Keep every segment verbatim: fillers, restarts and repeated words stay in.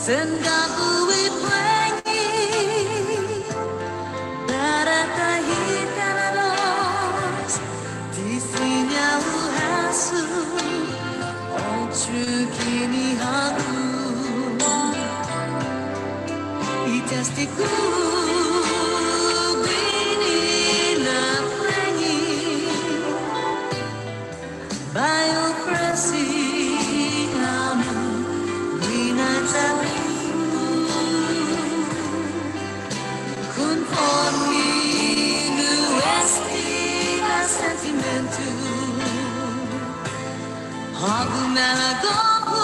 Sen ga'bu i puengi, para ta hita na dos, ti siña hu hasso, otro kini hågu. I testigu guini na puengi, bai ofresi ham guini na taotao, konforme nu esti na sentimentu. Hågu malago'-hu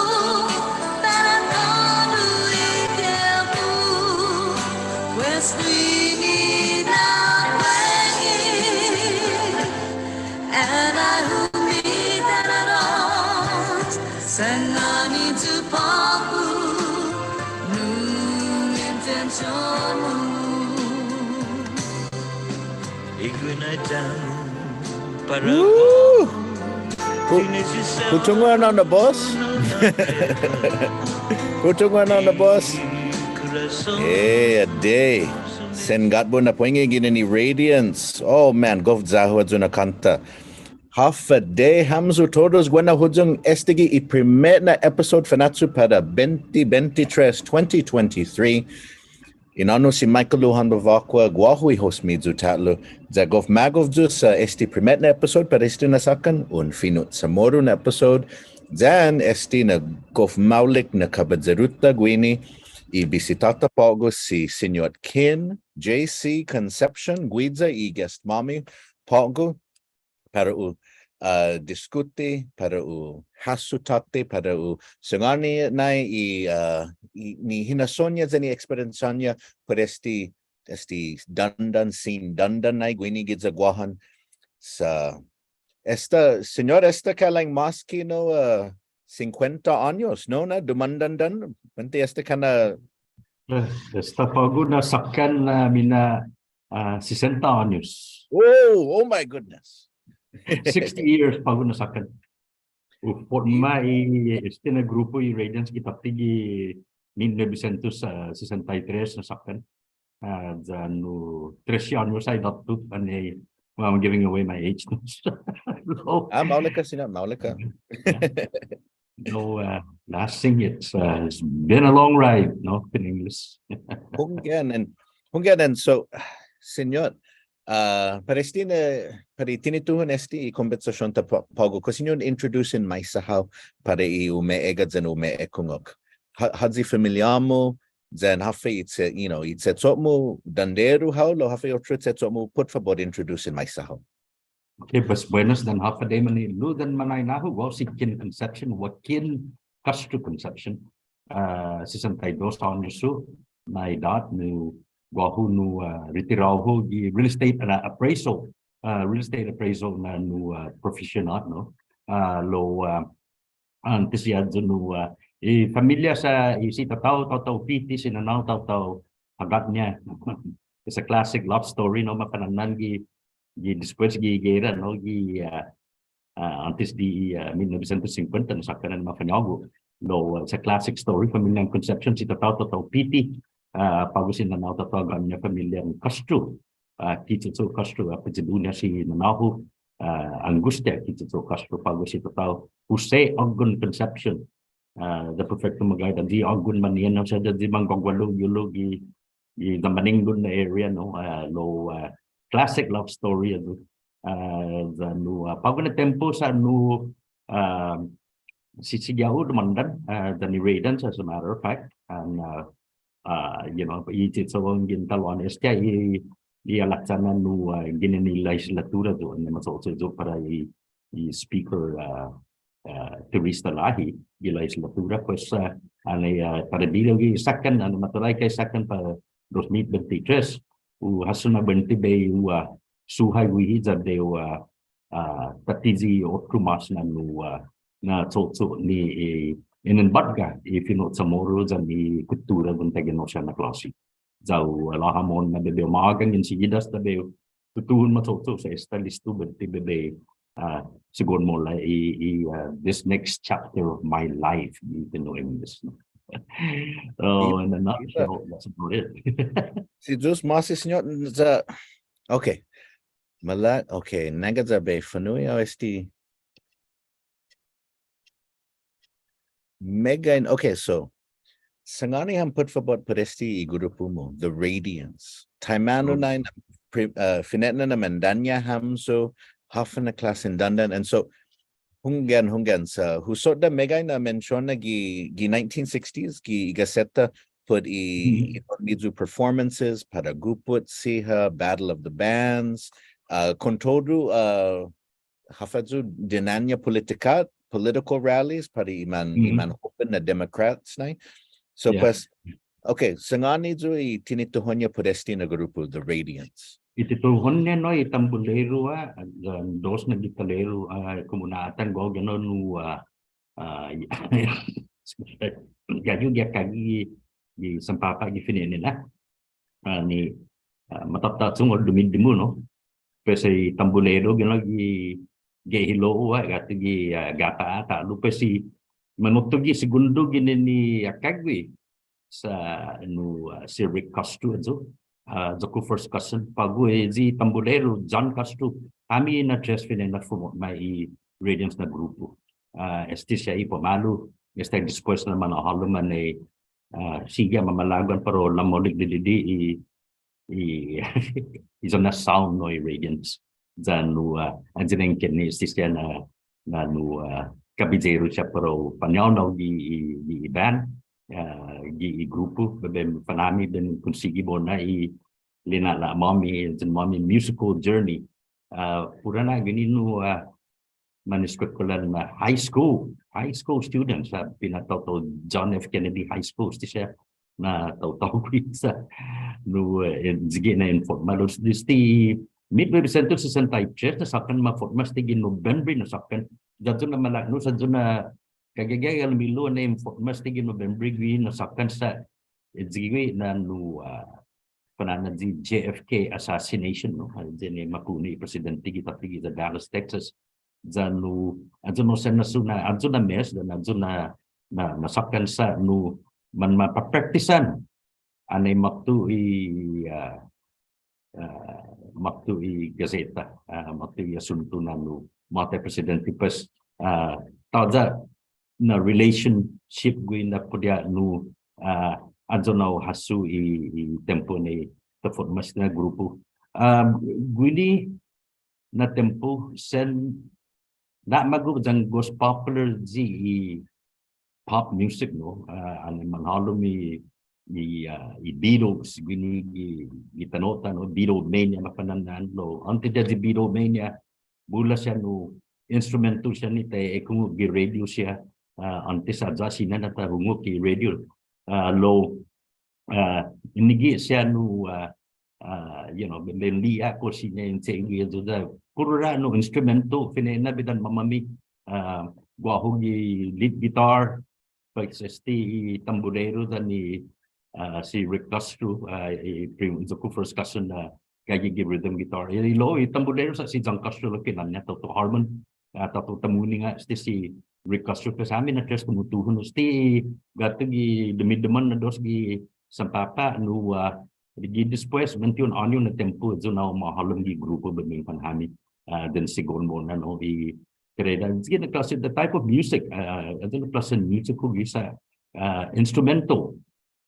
para tånu i tiempo, pues guini na puengi, anai hu mita na dos, sangåni yu' på'go nu intension-mu. Woo! Hu-, hu tungo' na boss? Hu tungo' na boss? Eh, adei. Sen ga'bu na puengi ginen i Radiance. Oh man, gof ya-hu ayu na kånta. Håfa adai hamyo todos, guenao huyong, estague' i primet na episode Fanachu para bente bente tres, twenty twenty-three. I na'ån-hu si Michael Lujan Bevacqua, guåhu i host-miyu ta'lo, ya gof magof yu' sa' este primet na episode para este na såkkan, Un Fino' Chamoru na episode, yan este na gof maolek na kabayeru-ta guini, i bisitå-ta på'go si Siñot Kin J C Concepcion, guiya i guest-måmi på'go, para u, ah, diskuti, para u hasso tåtte, para u sangåni nai i, ah, i, ni hinasso-ña yan i eksperiensia-ña put este, este dandan, sin dandan nai guini giya Guåhan. Sa' esta, Siñot, esta kalang mås ki, no, ah, sinkuenta åños, no, na dumåndandan, buente esta kana. Eh, esta på'go na såkkan, ah, mina ah, sesenta åños. Oh, oh my goodness. Sixty years på'go na såkkan. Hu forma i, este na grupo i Radiance gi tåtte gi mil novecientos sesenta i tres na såkkan. Ah, ya nu trese åños ha idåt-hu, anai, well, I'm giving away my age. No. Ah, maolek ha', Siñot, maolek ha'. Yeah. No, uh, nothing. It's, uh, it's been a long ride, no, in English. Hunggan, and, hunggan, and so, Siñot, uh, para este na, para i tinituhon este i kombetsasion-ta på-, på'go, kao siña un introduce maisa hao para i umeegga' yan umeekungok. Hå-, håyi familiå-mu, yan håfa i che-, you know, i che'cho'-mu, dandero hao, lao håfa i otro che'cho'-mu, put fabot introduce maisa hao. Okay, pues buenas yan håfa adai mañe'lu yan mañaina-hu. Guåhu si Kin Concepcion, Joaquin Castro Concepcion. Ah, sesenta i dos åños yu' na idåt nu, guåhu nu, ah, retirao yu' gi real estate na appraisal, ah, real estate appraisal na nu, ah, profession, no? Ah, lao, ah, åntes ya ayu nu, ah, i familia sa' i si tatå-hu taotao Piti, si nanå-hu taotao Hagåtña. It's a classic love story, no, mafana'an gi, gi despues gi gera, no, gi, ah, ah, åntes di, ah, mil novecientos sinkuenta, no, sa' kalan mafañågu. Lao, ah, it's a classic story, familian Concepcion, si tatå-hu taotao Piti, ah, på'go si nanå-hu taotao Hagåtña, familian Castro. Ah, Quichocho Castro, ah, apiyidu-ña si nanå-hu, ah, Angustia Quichocho Castro, på'go si tatå-hu Jose Oggun Concepcion. Ah, the perfecto magåhet, ayu i Oggun mañe'lu, sa' ayu i mangguagualo' guihi gi, gi Dambaninggon na area, no? Ah, lao, ah, classic love story ayu. Ah, ya nu, ah, på'go na tiempo sa' nu, ah, si, sigi hao dumåndan, ah, yan i Radiance, as a matter of fact, and, ah, ah, you know, i che'cho'-hu yanggen talåne esta i, i halachana nu, ah, ginen i lehislatura yu', annai macho'cho' yu' para i, i speaker, ah, ah, Therese Talahi, i lehislatura, pues, ah, annai, ah, para bilu gi såkkan, annai matulaika i såkkan para dos mil bente tres, hu hasso na buente bai hu, ah, suhai guihi ya bai hu, ah, ah, tattiyi otro mås na nu, ah, na cho'cho' ni, eh, inembåtga i fino' Chamoru yan i kuttura guini gi ayu na klåsi. Ya hu, ah, lå'la' mohon na bai hu magang enseguida esta bai hu tutuhon macho'cho' sa' esta listo buente bai, ah, sigi mo'na i, i, ah, this next chapter of my life, i fino' English. Oh, in a nutshell, that's about it. Si Yu'os ma'åse', siñot, sa', okay. Maila', okay, nangga ya bai fa'nu'i hao este. Meggai, okay, so, sangåni ham put fabot put este i grupu-mu, The Radiance. Taimanu nai na pri-, uh, fine'nana na mandåña' hamyo, håfa na klåsen dandan. And so, hunggan, hunggan sa', hu sodda' meggai na mensiona gi, gi nineteen sixties, gi, i gaseta, put i, i, i performances, para gupot siha, Battle of the Bands, uh, kontodu, uh, håfa yu', dinanña' politika, political rallies, para i man, i manhoben na Democrats, nai? So, pues, okay, sangåni yu' i tinituhon-ña put este na grupu, The Radiance. I tinituhon-ña, no, i tambolero, ah, yan dos na gitareru, ah, komu na atan gof, you know, nu, ah, ah, gaige gi akkagi' gi sanpapa' gi fine'nana. Ah, ni, ah, matåta'chong hu dumidimu, no? Pues i tambolero, you know, gi, gi hilo'-hu, ah, guatu gi, ah, gapa'-hu ta'lo, pues i, mamåtto gi segundo ginen i akkagi'. Sa' nu, ah, si Rick Castro ayu. Ah, iyo-ku first cousin. På'go i tambolero, John Castro. Hami na tres fine'nana fumotma i Radiance na grupu. Ah, este siha i påmalu. Este despues na manhålom na, ah, sigi ha' mamalago' para u la'maolek didide' i, i, i iyo-ña sound, no, i Radiance. Ya nu, ah, ayu na inggen este siha na, na nu, ah, kabiyeru siha para u fañaonao gi, i, gi, i band, ah, gi, i grupu, bai, bai in fanhami, bai in konsigi mo'na i lina'la'-måmi, yan-måmi musical journey. Ah, puru na guini nu, ah, mane'eskuekuelan na high school, high school students, ah, pinataotao John F. Kennedy High School, este siha na taotao guihi sa', nu, eh, sigi na in fotma, desde mil novecientos sesenta y tres na såkkan ma fotma este gi Nobembre na såkkan. Ya ayu na malak nu sa' ayu na kagege' ha' labilu na in fotma este gi Nobembre guihi na såkkan sa', eh, sigi guihi na nu, ah, fana'an i J F K assassination, no? Ayu ni mapuno' i presidente gi tåtte giya Dallas, Texas. Ya nu, ayu nu sen na su na, ayu na mes, yan ayu na, na, na såkkan sa' nu, man ma papraktisan. Anai måtto i, ah, ah, måtto i gaseta, ah, måtto i asuntu na nu, måtai presidente, pues, ah, tåya' na relationship guihi na put ya nu, ah, ayu na hu hasso i, i tiempo ni ta fotma este na grupu. Ah, guini na tiempo sen na'magof yan gos popular i, i pop music, no? Ah, anai manhålom i, i, ah, i Beatles, guini gi, gi tano'-ta, no? Beatlemania, mafana'an, no? Åntes di Beatlemania, bula siha nu instrumento siha ni ta ekungok gi radio siha, ah, åntes ayu siha na ta hungok gi radio. Ah, lao, ah, inige' siha nu, ah, ah, you know, bai in li'e' kao siña in che'gue ayu ya. Puru ha' nu instrumento, fine'nana bidan-måmi, ah, guåhu gi lead guitar, pues este i tambolero yan i, ah, si Rick Castro, ah, i prim-, iyo-ku first cousin na gaige gi rhythm guitar. I lao i tambolero sa' si John Castro lao kinånña' taotao Harmon, ah, taotao Tamuning, ah, este si Rick Castro, pues hami na tres kumutuhon, este guatu gi dumidimon na dos gi sanpapa' nu, ah, gi despues, vente un åñu na tiempo, ayu na hu mahålom gi grupu bai in fanhami, ah, yan sigi mo'na, no, i karera, sigi na klåse, the type of music, ah, ayu na klåsen music guihi sa', ah, instrumento.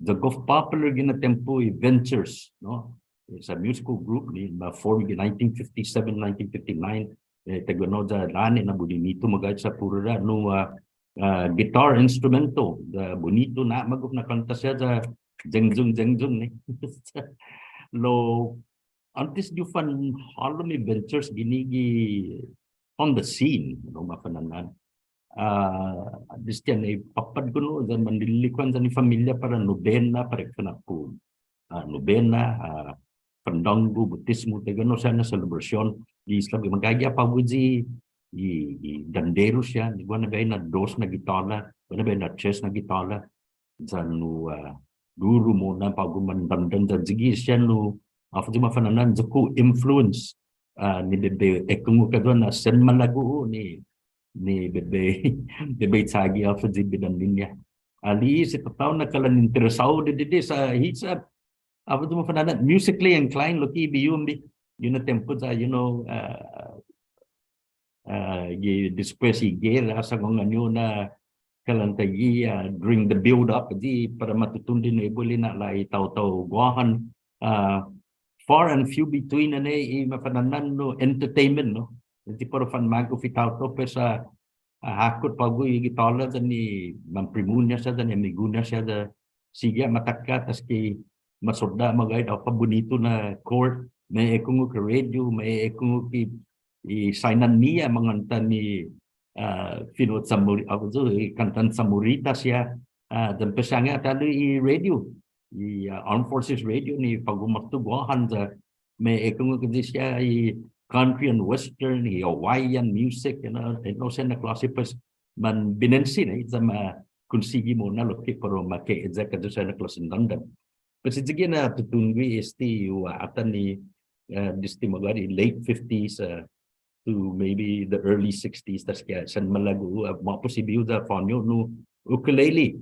Ya gof popular guihi na tiempo i Ventures, no? It's a musical group ni ma form gi nineteen fifty-seven, nineteen fifty-nine, eh, taiguenao ya låne na bunitu magåhet sa' puru ha' nu, ah, ah, guitar instrumento, ya bunitu na'magof na kånta siha ya Jengjung, Jengjung ni. Lao åntes di u fanhålom i Ventures guini gi on the scene, no, mafana'an. Ah, desde annai påpatgon yu' yan manlilikuan yan i familia para nobena, para ekfa'nå'gue. Ah, nobena, ah, fandånggo, bautismo, taiguenao siha na selebrasion. Gi isla, gi magåhet på'go i, i, i danderu siha, ni guaha na biahi na dos na gitåla, guaha na biahi na tres na gitåla. Yan nu, ah, duru mo'na på'go mandåndan yan sigi siha nu, håfa ayu mafana'an, iyo-ku influence, ah, ni bai, bai ekungok ayu na sen malago' ni, ni bai, bai, bai, bai chagi håfa ayu bidan-ñiha. Ali'e' si tatå-hu na kalan interesao didide' sa' he's a, håfa ayu ma fa'na'an, musically inclined lokkue' i bihu-hu, bai. Guihi na tiempo sa', you know, uh, uh, gi despues i gera, sangångani yu' na kalan taiguihi, uh, during the build up, ayu i para ma tutuhon i nuebu, ilek-ña na i taotao Guåhan, uh, far and few between, annai i ma fa'na'an nu entertainment, no? Ayu i para u fanmagof i taotao, pues, uh, uh, håkot på'go i gitåla yan i manprimu-ña siha yan i amigu-ña siha, ya sigi ha' ma takka' tåtte ki ma sodda' magåhet håfa bunitu na court, ma ekungok i radio, ma ekungok i, i sainan-ñiha mangånta ni, uh, fino' Chamorri-, håfa ayu, i kåntan Chamorrita siha, uh, yan pues siña ta'lo i radio, i, uh, Armed Forces Radio ni på'go måtto Guåhan ya ma ekungok i siha i country and western, i Hawaiian music, you know, enao siha na klåse, pues, man binensi, no, ya ma konsigi mo'na lokkue' para u ma eyak ayu siha na klåsen dandan. Pues, ayu guihi na tutuhon gui' este, hu atan i, uh, desde magåhet i late fifties, uh, to maybe the early sixties, tåya' siha malago', uh, ma'pos i bihu-hu ya fåño nu ukulele.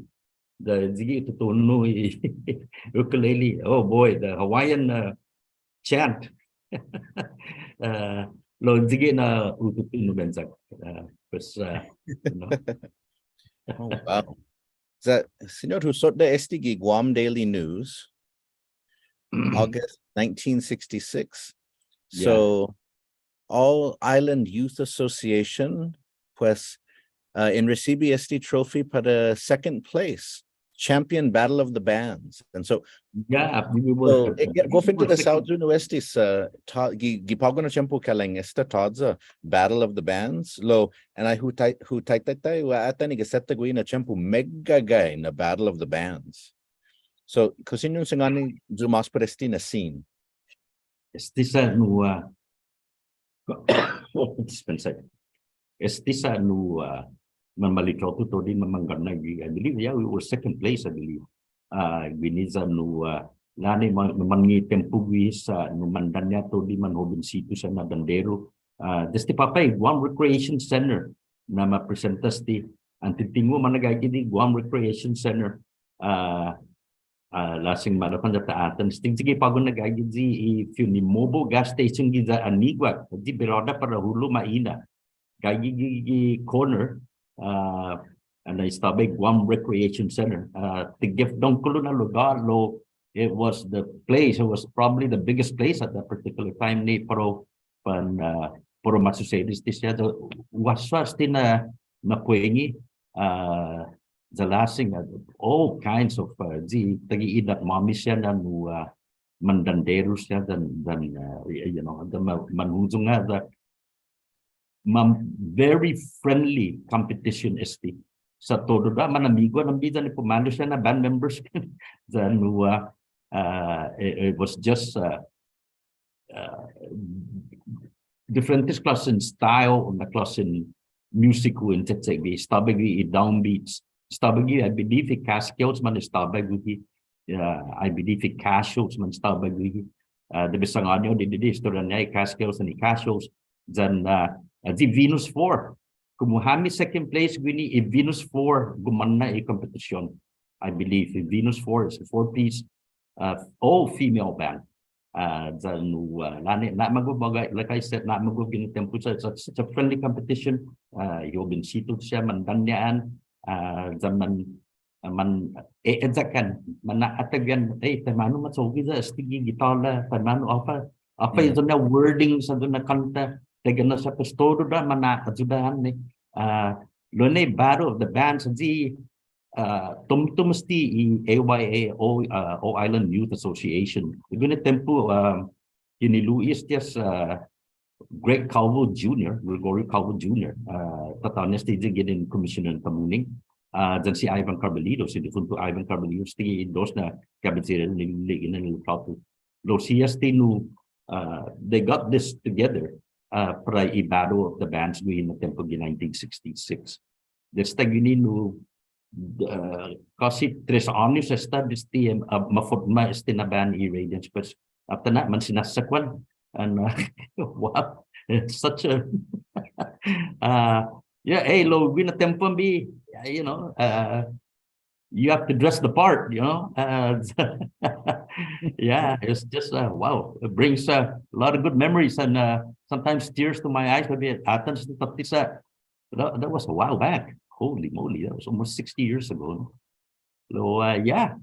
Ya ayu guihi tutuhon-hu i ukulele. Oh boy, the Hawaiian, uh, chant. Uh, lao ayu guihi na hu tutuhon nu, Benjak. Uh, pues, uh, you know. Oh, wow. Sa', Siñot, hu sodda' este gi Guam Daily News, August nineteen sixty-six. Yeah. So, All Island Youth Association, pues, uh, in resibi este trophy para second place, champion battle of the bands. And so, yeah, we were, so, eh, gof into the South Zone West is, uh, ta-, gi, gi på'go na tiempo kalan esta tåya' battle of the bands. Lao, and I hu tai-, hu taitai, hu atan i gaseta guihi na tiempo meggagai na battle of the bands. So, kao siña un sangåni yu' mås put este na scene? Este sa' nu, ah, dispensa. Este sa' nu, ah, manmaliklåtu todu i manmangånna gi, I believe, yeah, we were second place, I believe. Ah, guini sa' nu, ah, na'an i man, mangitempo guihi sa' nu mandaña' todu i manhobensitu sa' na bandera. Ah, desde påpa' i Guam Recreation Center na ma presenta este, an tiningo' mana'gaige di Guam Recreation Center. Ah, ah, lasing malefan ya ta atan. Sting sigi på'go na gaige i, i fi'on i Mobil gas station giya Aniguac. Ayu i biråda para hulo' Maina. Gaige gi, gi corner, ah, annai estaba i Guam Recreation Center. Ah, ti gef dångkolo na lugåt lao, it was the place, it was probably the biggest place at that particular time ni para u pan, ah, para u ma susedi este siha. Hu hasso este na, na puengi, ah, ya lasing, ah, all kinds of, ah, ayu i taiguihi na måmi siha na nu, ah, mandanderu siha yan, yan, ah, y-, you know, yan ma-, manhuyong ha', yan ma-, very friendly competition este. Sa' todu ha' manamigu ham bidan i pumalu siha na band members. Yan nu, ah, ah, it, it was just, ah, ah, diferentes klåsen style, na klåsen musiku in che'che'gue. Estaba guihi i downbeats. Estaba guihi, I believe, i Catskills man estaba guihi. Ah, I believe i Cashels man estaba guihi. Ah, debi sangåni yu' di, di, di estorian-ña i Catskills and i Cashels. Yan, ah, ayu i Venus Four. Komu hami second place guini, i Venus Four gumånna i competition. I believe i Venus Four is a four-piece, uh, all-female band. Uh, yan, uh, na'magof, like I said, na'magof guini na tiempo sa', sa', such a friendly competition. Uh, i hobensitu siha mandaña' yan, uh, yan man, uh, man, eh, eyak yan, mana'atag yan, eh, taimanu ma cho'gue ya este gi gitåla, taimanu håfa, håfa, mm, ayu na wording sa' ayu na kånta, taiguenao sa' pues todu ha' mana'ayuda yan ni. Uh, lao annai Battle of the Bands, ayu i, uh, tumtum este i A Y A, All, uh, All Island Youth Association. Guini na tiempo, um, hinilu'i este as, uh, Greg Calvo Junior, Gregorio Calvo Junior, uh, tatå-ña este ayu i ginen commissioner tamuning, uh, yan si Ivan Carbullido, si difunto Ivan Carbullido, este i dos na kabisera ni, ni, ni, ni, lao siha este nu, uh, they got this together, uh, para i Battle of the Bands guini na tiempo gi nineteen sixty-six. Desde guini nu, uh, kåsi tres åños esta desde, uh, mafotma este na band i Radiance, pues, after that, man sinasakuan. And, uh, wow, it's such a, uh, yeah, hey, lao guini na tiempo bai, you know, uh, you have to dress the part, you know? Uh, yeah, it's just, uh, wow, it brings, uh, a lot of good memories and, uh, sometimes tears to my eyes. Maybe atan sa tåtte sa, that, that was a while back. Holy moly, that was almost sixty years ago, no? Lao, uh, yeah.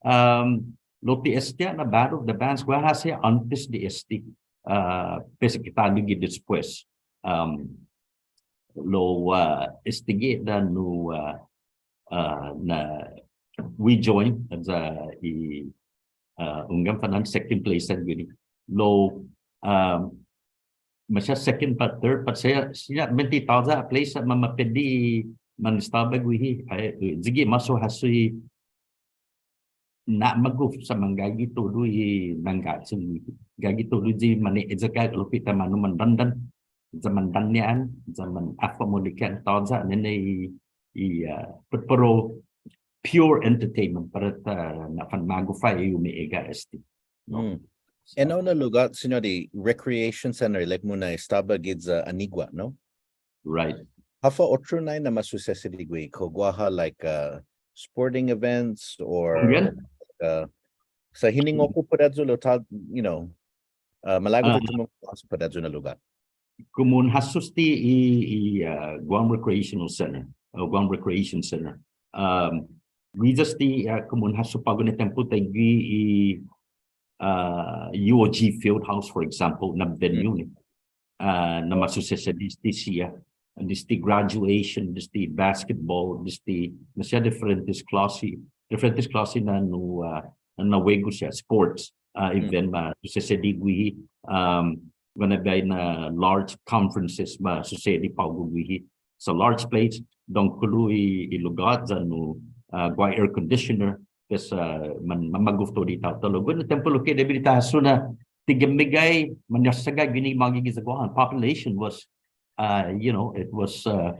Um, lao ti este na Battle of the Bands, guaha siha åntes di este. Uh, pues ki ta'lo gi despues. Um, lao, uh, este gi ya nu, uh, uh, na we join as a, i, uh, hunggan, fana'an second place yan guini. Lao, um, maseha second pat third, pat siha, siña buente tåya' place ma, ma pedi manestaba guihi. Ai, eh, sigi mås hu hasso i na'magof sa' manggaige todu i nanggatsen guihi. Gaige todu i mane'eyak lokkue' taimanu mandåndan. Ya mandåndan, ya man håfa mo'na kan tåya' nene i, i, ah, put puru pure entertainment para ta na'fanmagof i umeegga' este. No? Mm. Ennao na lugåt, siñot, i recreation center, ilek-mu na estaba giya Anigua, no? Right. Håfa otro nai na masusesedi guihi, kao guaha, like, uh, sporting events or, again? Uh, sa' hiningo'-ku put ayu lao ta, you know, uh, malago' yu' tumungo' put ayu na lugåt. Komu un hasso este i, i, uh, Guam Recreational Center, o Guam Recreation Center. Um, guiya este, uh, komu un hasso på'go na tiempo taiguihi i, uh, U O G Fieldhouse, for example, na venue ni. Uh, na masusesedi este siha. Desde graduation, desde basketball, desde, maseha diferentes klåsi, diferentes klåsi na nu, uh, na huegu siha, sports, uh, event masusesedi guihi. Um, gonna be na large conferences masusedi på'go guihi. It's a large place, dångkolo i, i lugåt yan, uh, guaha air conditioner, pues, uh, man, manmagof todu i taotao. Lao guihi na tiempo lokkue' debi di ta hasso na ti ginen meggai, mañåsaga guini mågi giya Guåhan. Population was, uh, you know, it was, uh,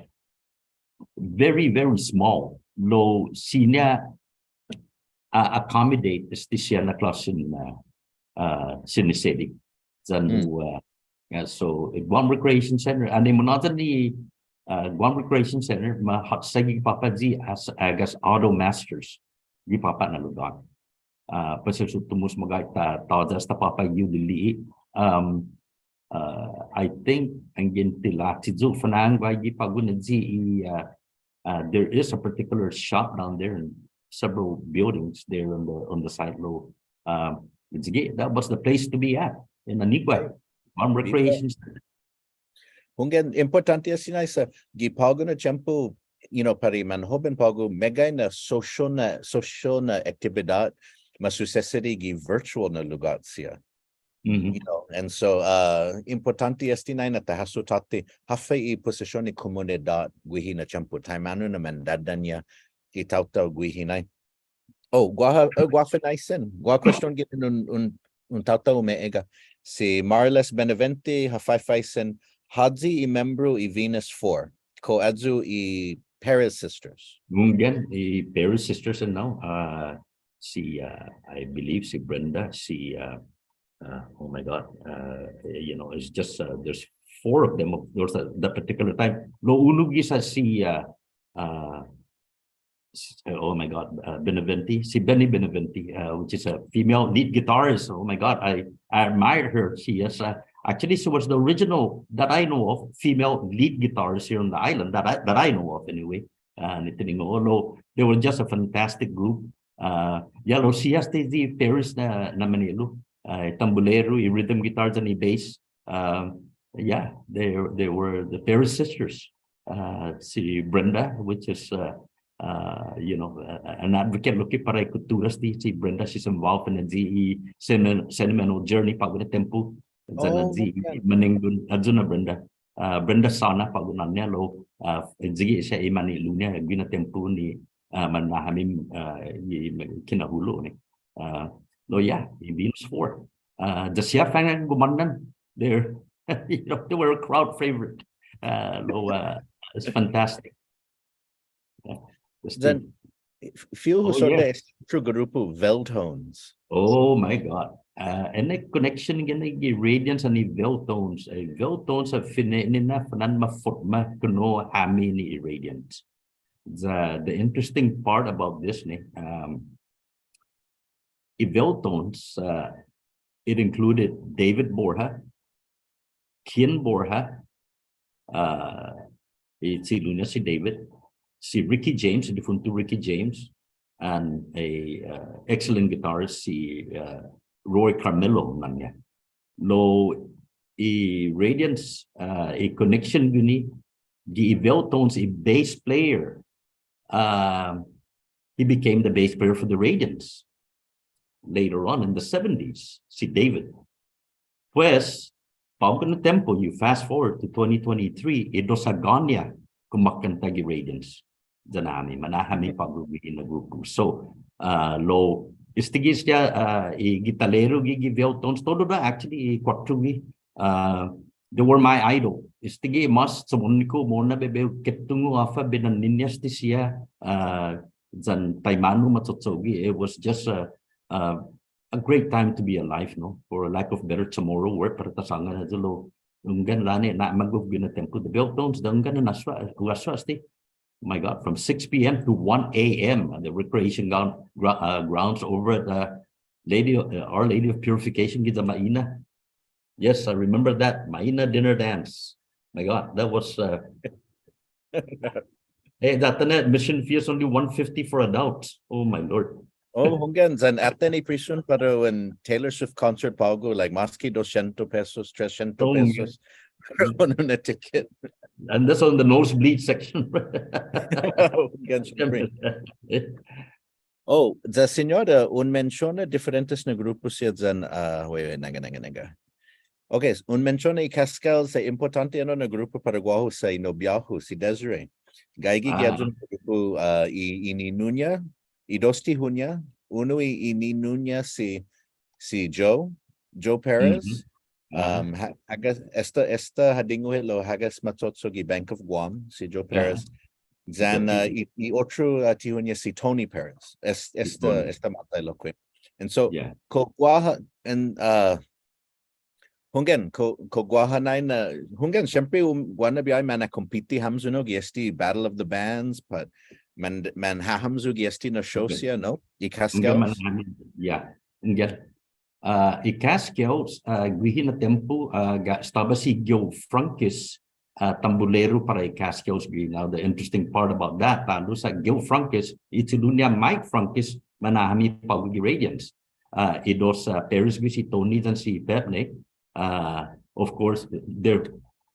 very, very small. Lao siña, uh, accommodate este siha na klåsen, uh, uh, sinisedi. Yan, uh, yeah, so, eh, Guam Recreation Center, annai munhåyan i, uh, Guam Recreation Center, ma ha'chagi påpa' ayu as, I guess, Auto Masters. Gi påpa' na lugåt. Uh, pues hu tumungo' magåhet ta, tåya' esta påpa' ayu lili'e'. Um, uh, I think, anggen ti lachi yu' fana'an guaha gi på'go na ayu i, uh, uh, there is a particular shop down there and several buildings there on the, on the side lao. Um, sige, that was the place to be at, in Anigua, Guam Recreation Center. Hunggan, impottånte este nai sa' gi på'go na tiempo, you know, para i manhoben på'go, meggai na social na, social na aktibidåt masusesedi gi virtual na lugåt siha. You know, and so, uh, impottånte este nai na ta hasso tåtte, håfa i posision i komunidåt guihi na tiempo, taimanu na mandadaña' i taotao guihi nai. Oh, guaha, uh, guaha finaisen, guaha question ginen un, un, un taotao umeegga'. Si Marles Benavente ha faisen, håyi i membro i Venus Four, kao ayu i Perez Sisters. Hunggan, i Perez Sisters, no? Uh, si, uh, I believe si Brenda, si, uh, uh, oh my God, uh, you know, it's just, uh, there's four of them, of course, at that particular time. Lao unu gi siha si, uh, uh, s-, uh, oh my God, uh, Benavente, si Benny Benavente, uh, which is a female lead guitarist. Oh my God, I, I admire her. She is, uh, actually, she was the original that I know of female lead guitarist here on the island that I, that I know of anyway. Uh, ni tiningo'-hu, lao, they were just a fantastic group. Uh, yeah, lao, si este i Perez na, na mañe'lu. Uh, tambolero, i rhythm guitar, yan i bass. Um, yeah, they, they were the Perez Sisters. Uh, si Brenda, which is, uh, uh, you know, uh, an advocate lokkue' para i kuttura este, si Brenda, she's involved in the G E Semin-, Seminole Journey på'go na tiempo. Yan, oh, G E, okay. Manenggun, ayu na Brenda. Uh, Brenda Sana på'go na'ån-ña lao, uh, sigi siha i mañe'lu-ña, guihi na tiempo ni, uh, manmahami, uh, i kinahulo' ni. Uh, lao, yeah, i Venus Four. Uh, ya siha fana'an guma'an. They're, you know, they were a crowd favorite. Uh, lao, uh, it's fantastic. Yeah. Then, f-, fihu hu sodda' este otro grupu, Veltones. Oh my God. Uh, any connection again, i Radiants and i Veltones. I Veltones ha fine'nina fana'an maforma kinu hami ni i Radiants. the, the interesting part about this, no? Um, i Veltones, uh, it included David Borja, Ken Borja, uh, i, si Luna, si David, si Ricky James, defunto Ricky James, and a, uh, excellent guitarist, si, uh, Roy Carmelo, nangga. Lao i Radiance, uh, i connection guini, gi i Veltones, i bass player, um, he became the bass player for the Radiance later on in the seventies, si David. Pues, på'go na tiempo, you fast forward to twenty twenty-three, i dos hagå-ña kumåkanta gi Radiance. Yan hami, manhåyan hami på'go gi na grupu. So, uh, lao, este gi siha, uh, i gitarrero gi, gi Veltones, todu na actually, i kuåttro gi, uh, they were my idol. Este gi mas, sa' un-, hu tungo' mo'na bai hu tungo' håfa binaninña este siha, uh, yan taimanu machocho'gue. It was just a, a, a great time to be alive, no? For a lack of better tomorrow, where para ta sångan ayu lao, hunggan, lao ni na'magof guihi na tiempo. The Veltones, ya hunggan na asua, asua este. My God, from six p m to one a m at the recreation ground, gro-, uh, grounds over at the Lady, uh, Our Lady of Purification, giya Maina. Yes, I remember that. Maina dinner dance. My God, that was, uh, hey, that, that admission fee is only one fifty for adults. Oh, my Lord. Oh, hunggan, yan atan i presyun para un Taylor Swift concert på'go, like, maski dos sientos pesos, tres sientos pesos, para un, un ticket. And that's on the nosebleed section. Hunggan, siempre. Oh, ya siñora, un mensiona diferentes na grupu siha yan, uh, wait, wait, nangga, nangga, nangga. Okay, un mensiona i Cascals, sa' impottånte enao na grupu para guåhu sa' i nobiå-hu, si Desiree. Gaige gi ayu na grupu, uh, i, i ninu-ña, i dos tihu-ña, unu i, i ninu-ña si, si Joe, Joe Perez. Um, ha-, hagas, esta, esta ha dingu hit lao hagas machocho' gi Bank of Guam, si Joe Perez. Yan, uh, i, i otro, uh, tihu-ña si Tony Perez. Es-, esta, esta måtai lokkue'. And so, kao guaha, and, uh, hunggan, kao, kao guaha nai na, hunggan, siempre, um, guaha na biahi mana'kompiti hamyo, no, gi este Battle of the Bands, but man, manhahamyo gi este na show siha, no? I Cascals. Yeah. Hunggan. Uh, i Cascals, uh, guihi na tiempo, uh, ga-, estaba si Gil Francis, uh, tambulero para i Cascals guihi. Now, the interesting part about that, ta'lo sa' Gil Francis, i che'lu-ña Mike Francis, manhåyan hami på'go gi Radiance. Uh, i dos, uh, Perez guihi, si Tony yan si Pep, no? Uh, of course, they're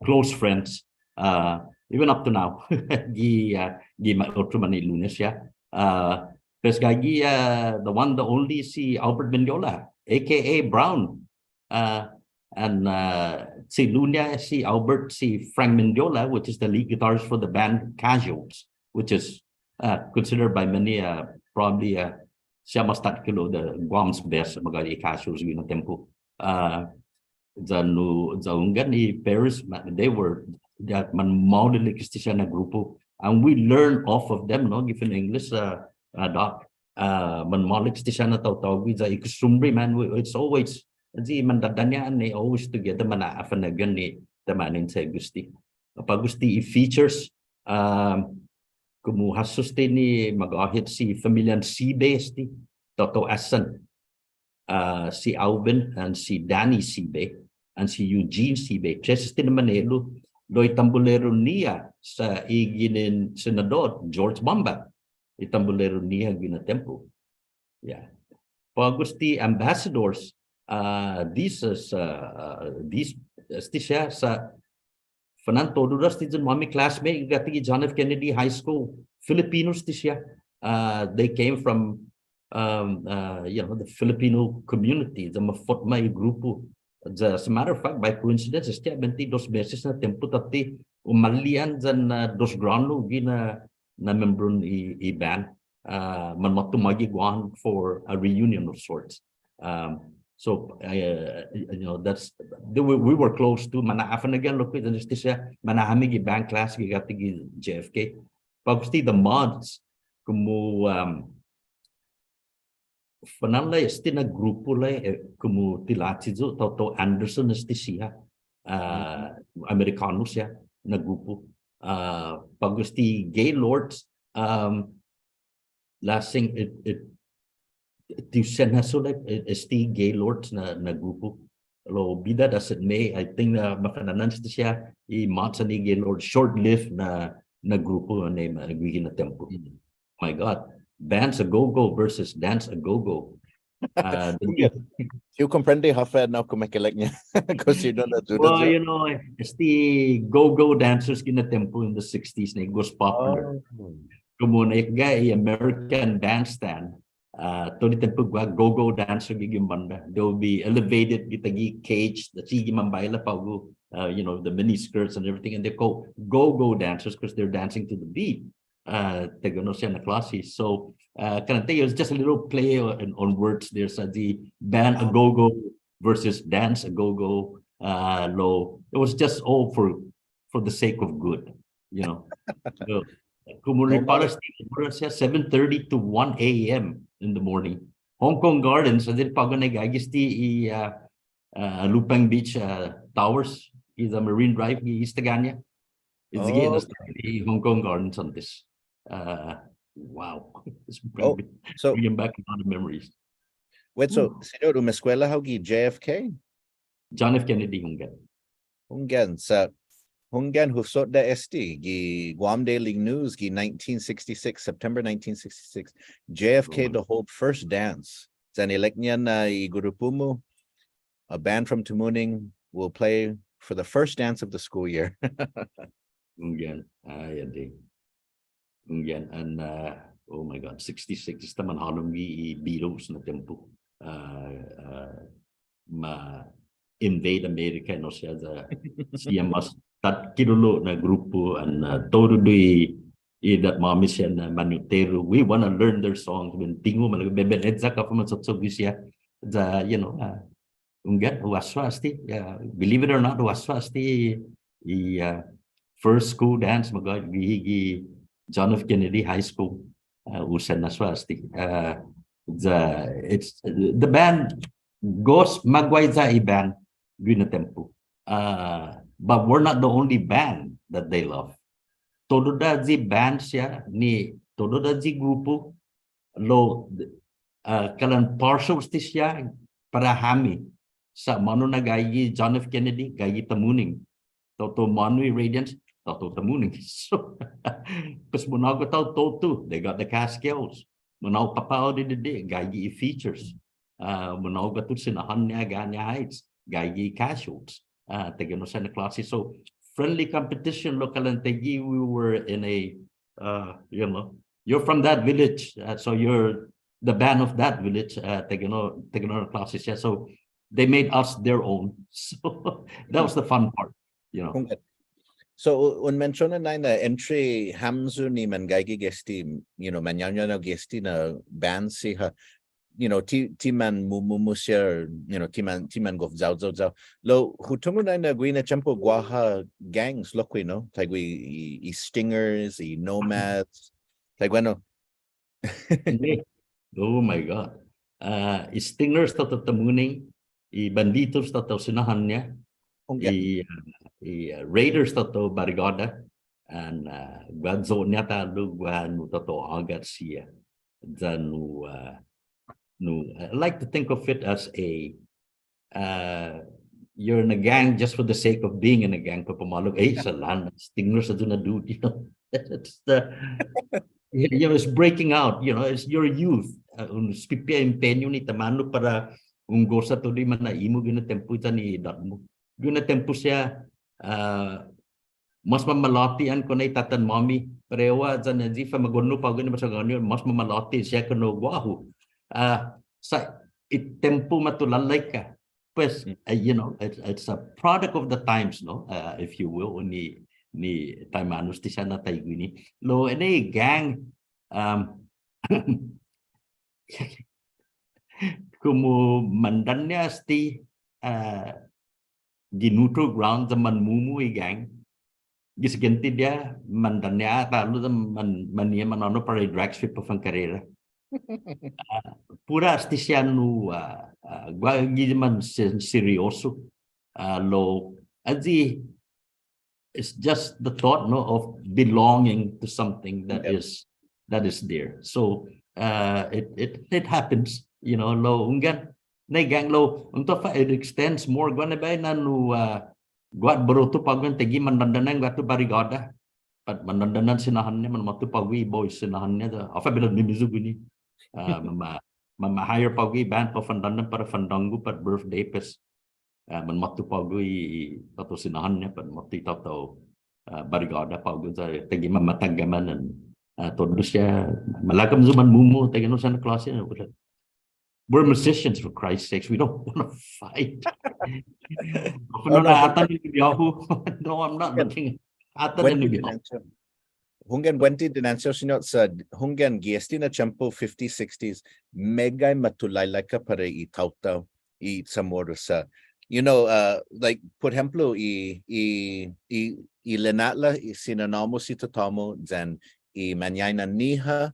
close friends, uh, even up to now. Gi, uh, gi ma-, otro man i Luna siha. Uh, pues gaige, uh, the one, the only, si Albert Mendiola, A K A Brown. Uh, and, uh, si Luna, si Albert, si Frank Mendiola, which is the lead guitarist for the band Casuals, which is, uh, considered by many, uh, probably, uh, siha mås takhilo' the Guam's best, magåhet i Casuals guihi na tiempo. Uh, ya nu, ya hunggan i Perez, ma-, they were, ya manmålilek este siha na grupu. And we learn off of them, no? Gi fino' English, uh, uh, Doc. Uh, manmålilek este siha na taotao guihi, ya i kostumbre, man, we, it's always, i mandadaña'-ña always together, mana'afa'nå'guen ni taimanu sa' gusti. På'go este i features, um, komu hasso este ni magåhet si familian Sibe este, taotao Asan. Uh, si Alvin and si Danny Sibe and si Eugene Sibe. Tres este na mañe'lu, lao i tambulero-ñiha sa' i ginen senadot, George Bomba. I tambulero-ñiha guihi na tiempo. Yeah. På'go este ambassadors, uh, this is, uh, uh, this, este siha sa' Fernando, todu este yan-måmi classmate, guatu gi John F. Kennedy High School, Filipinos este siha. Uh, they came from, um, uh, you know, the Filipino community, ya mafotma i grupu. As a matter of fact, by coincidence, este ha bente dos meses na tiempo tåtte, umali'e' yan, uh, dos grånu guihi na, na membron i, i band. Uh, manmåtto mågi Guam for a reunion of sorts. Um, so, uh, you know, that's, we, we were close to, mana'afa'nå'guen lokkue' yan este siha, manhåyan hami gi band class, gi guatu gi J F K. På'go este the Mods, komu, um, fana'la este na grupu lai, eh, komu ti lachi yu', taotao Anderson este siha, uh, Amerikånu siha na grupu. Uh, på'go este Gaylords, Um, last thing, it, it, ti hu sen hasso, like, e-, este Gaylords na, na grupu. Lao, be that as it may, I think, uh, maka'nana este siha i Matson i Gaylord, short-lived na, na grupu ni, uh, guihi na tiempo. My God, Dance a Go-Go versus Dance a Go-Go. Uh, the Ti hu komprende håfa enao kumeke'ilek-ña. 'Cause you don't know, well, you know, este go-go dancers guihi na tiempo in the sixties, no, it was popular. Oh. Komu na ekga' i American Bandstand, uh, todu i tiempo guaha go-go dancer gi, gi banda. They will be elevated, gi taiguihi cage, ta sigi manbaila på'go, uh, you know, the mini skirts and everything, and they call go-go dancers 'cause they're dancing to the beat. Uh, taiguenao siha na klåsi. So, uh, kalan taiguenao, it was just a little play on, on words there. Sa' ti Band a Go-Go versus Dance a Go-Go. Uh, lao, it was just all for, for the sake of good, you know. So, komu ripåra este, seven thirty to one a.m. in the morning. Hong Kong Gardens, sa' ti på'go na gaige este i, uh, uh, Alupang Beach, uh, Towers, is a Marine Drive, i East Agana. It's again, oh, the Hong Kong Gardens åntes. Uh, wow. It's bringing, oh, so bringing back a lot of memories. Wait, so, hmm, Siñot, umeskuela hao gi J F K? John F. Kennedy, hunggan. Hunggan, sa', hunggan hu sodda' este, gi Guam Daily News, gi nineteen sixty-six, September nineteen sixty-six, J F K, oh, the whole first dance. Yan ilek-ña na i grupu-mu, a band from Tamuning will play for the first dance of the school year. Hunggan, ai adai. Hunggan, and, uh, oh my God, sixty-six, esta manhålom gi i Beatles na tiempo. Uh, uh, ma invade America, no, siha, uh, siha mås tatkilulu na grupu, and, uh, todu i, i idåt-måmi siha na mañe'lu, we wanna learn their songs. Bai hu tungo' malago', bai hu bai eyak håfa macho'cho'gue siha. Ya, you know, uh, hunggan, hu hasso este, uh, believe it or not, hu hasso este i, uh, first school dance, magåhet, gi, gi John F. Kennedy High School. Uh, hu sen hasso este. Uh, the, it's, the band, gof maguaiya i band guihi na tiempo. Uh, but we're not the only band that they love. Todu i bands siha, ni todu i grupu, lao, uh, kalan partial este siha para hami. Sa' månu na gaige John F. Kennedy, gaige Tamuning. Todu månu i Radiants, todu Tamuning. So, pues mungnga taotao todu, they got the Catskills. Mungnga påpa' hao didide', gaige i Features. Uh, mungnga todu Sinahånña, Agana Heights, gaige i Cashews. Uh, taiguenao siha na klåsi. So, friendly competition, lao kalan taiguihi, we were in a, uh, you know, you're from that village, uh, so you're the band of that village, uh, taiguenao, taiguenao na klåsi siha. So they made us their own. So that was the fun part, you know. Hunggan. So, un mensiona nai na entre hamyo ni manggaige gi este, you know, mañaña gi este na band siha, you know, ti, ti manmumu siha, you know, ti man, ti manggof ya, ya, ya. Lao, hu tungo' nai na guihi na tiempo guaha gangs lokkue', no? Taiguihi i, i Stingers, i Nomads. Taiguenao. Oh my God. Uh, i Stingers todu Tamuning, i Banditos todu Sinahånña, hunggan, i, uh, i, uh, Raiders todu Barigåda, and, uh, guaha yo'ña ta'lo, guaha nu todu Ångat siha. Yan nu, uh, nu, I like to think of it as a, uh, you're in a gang just for the sake of being in a gang, para u på'go mamåhlao, eh, sa' lana, Stingers ayu na, dude, you know. It's the, you know, it's breaking out, you know, it's your youth. Uh, un espipia empeñu ni taimanu para un gosa todu i mañaina-mu guihi na tiempo yan i idåt-mu. Guihi na tiempo siha, uh, mås mamåhlao ti an konne' i tatan-måmi, parehu yan i famagu'on-hu på'go ni masagåni, mås mamåhlao ti siha kinu guåhu. Uh, sa' i tiempo matulalaika. Pues, uh, you know, it's, it's a product of the times, no? Uh, if you will, ni, ni taimanu este siha na taiguini. Lao, ni gang, um, komu mandanña' este, uh, gi neutral ground ya manmumu i gang. Gi siguiente dia, mandanña' ta'lo ya man, manhånao para i drag strip para u fankarrera. Uh, puru este siha nu, uh, uh, guaha gi man se-, serioso. Uh, lao, ayu, it's just the thought, no, of belonging to something that, yep, is that is there. So, uh, it, it, it happens, you know, lao hunggan, nai ga'ña lao, un ta'lo håfa, it extends more, guaha na biahi na nu, uh, guaha burutu på'go taiguihi mandåndan guatu barigåda. Pat mandåndan siña ha'åni, manmåtto på'go i boys siña ha'åni, håfa bilang mimiyu guini. Uh, ma, ma, ma hire på'go i band para u fandåndan para fandångu pat birthday pues. Uh, manmåtto på'go i, i taotao siña ha'åni, pat måtto i taotao, uh, barigåda på'go sa' taiguihi mamatagga man, uh, todu siha, malago' yu' manmumu, taiguihi na siha na klåse, uh, we're musicians, for Christ's sakes. We don't wanna fight. No, no, no, atan na bihu. No, I'm not looking. Atan na bihu. Hunggan, buente i dinanche-hu, siñot, sa' hunggan gi este na tiempo fifties, sixties, meggai matulaika para i taotao, i Chamoru sa'. You know, uh, like, por ehemplo, i, i, i, i lina'la', i si nanå-mu, si tatå-mu, yan i mañaina-ñiha,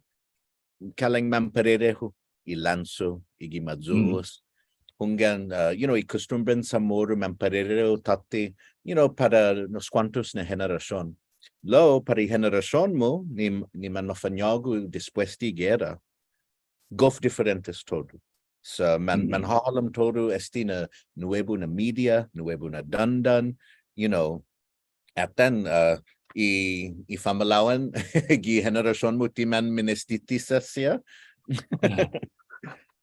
kalan manparerehu i lancho, i gi mayu'os. Hunggan, uh, you know, i kustumbren Chamoru manparerehu tåtte, you know, para unos kuåntos na henerasion. Lao, para i henerasion-mu, ni, ni manmafañågu despues di gera, gof diferentes todu. Sa' man, manhålom todu este na nuebu na media, nuebu na dandan, you know, atan, uh, i, i famalao'an gi henerasion-mu ti manminestitisa siha.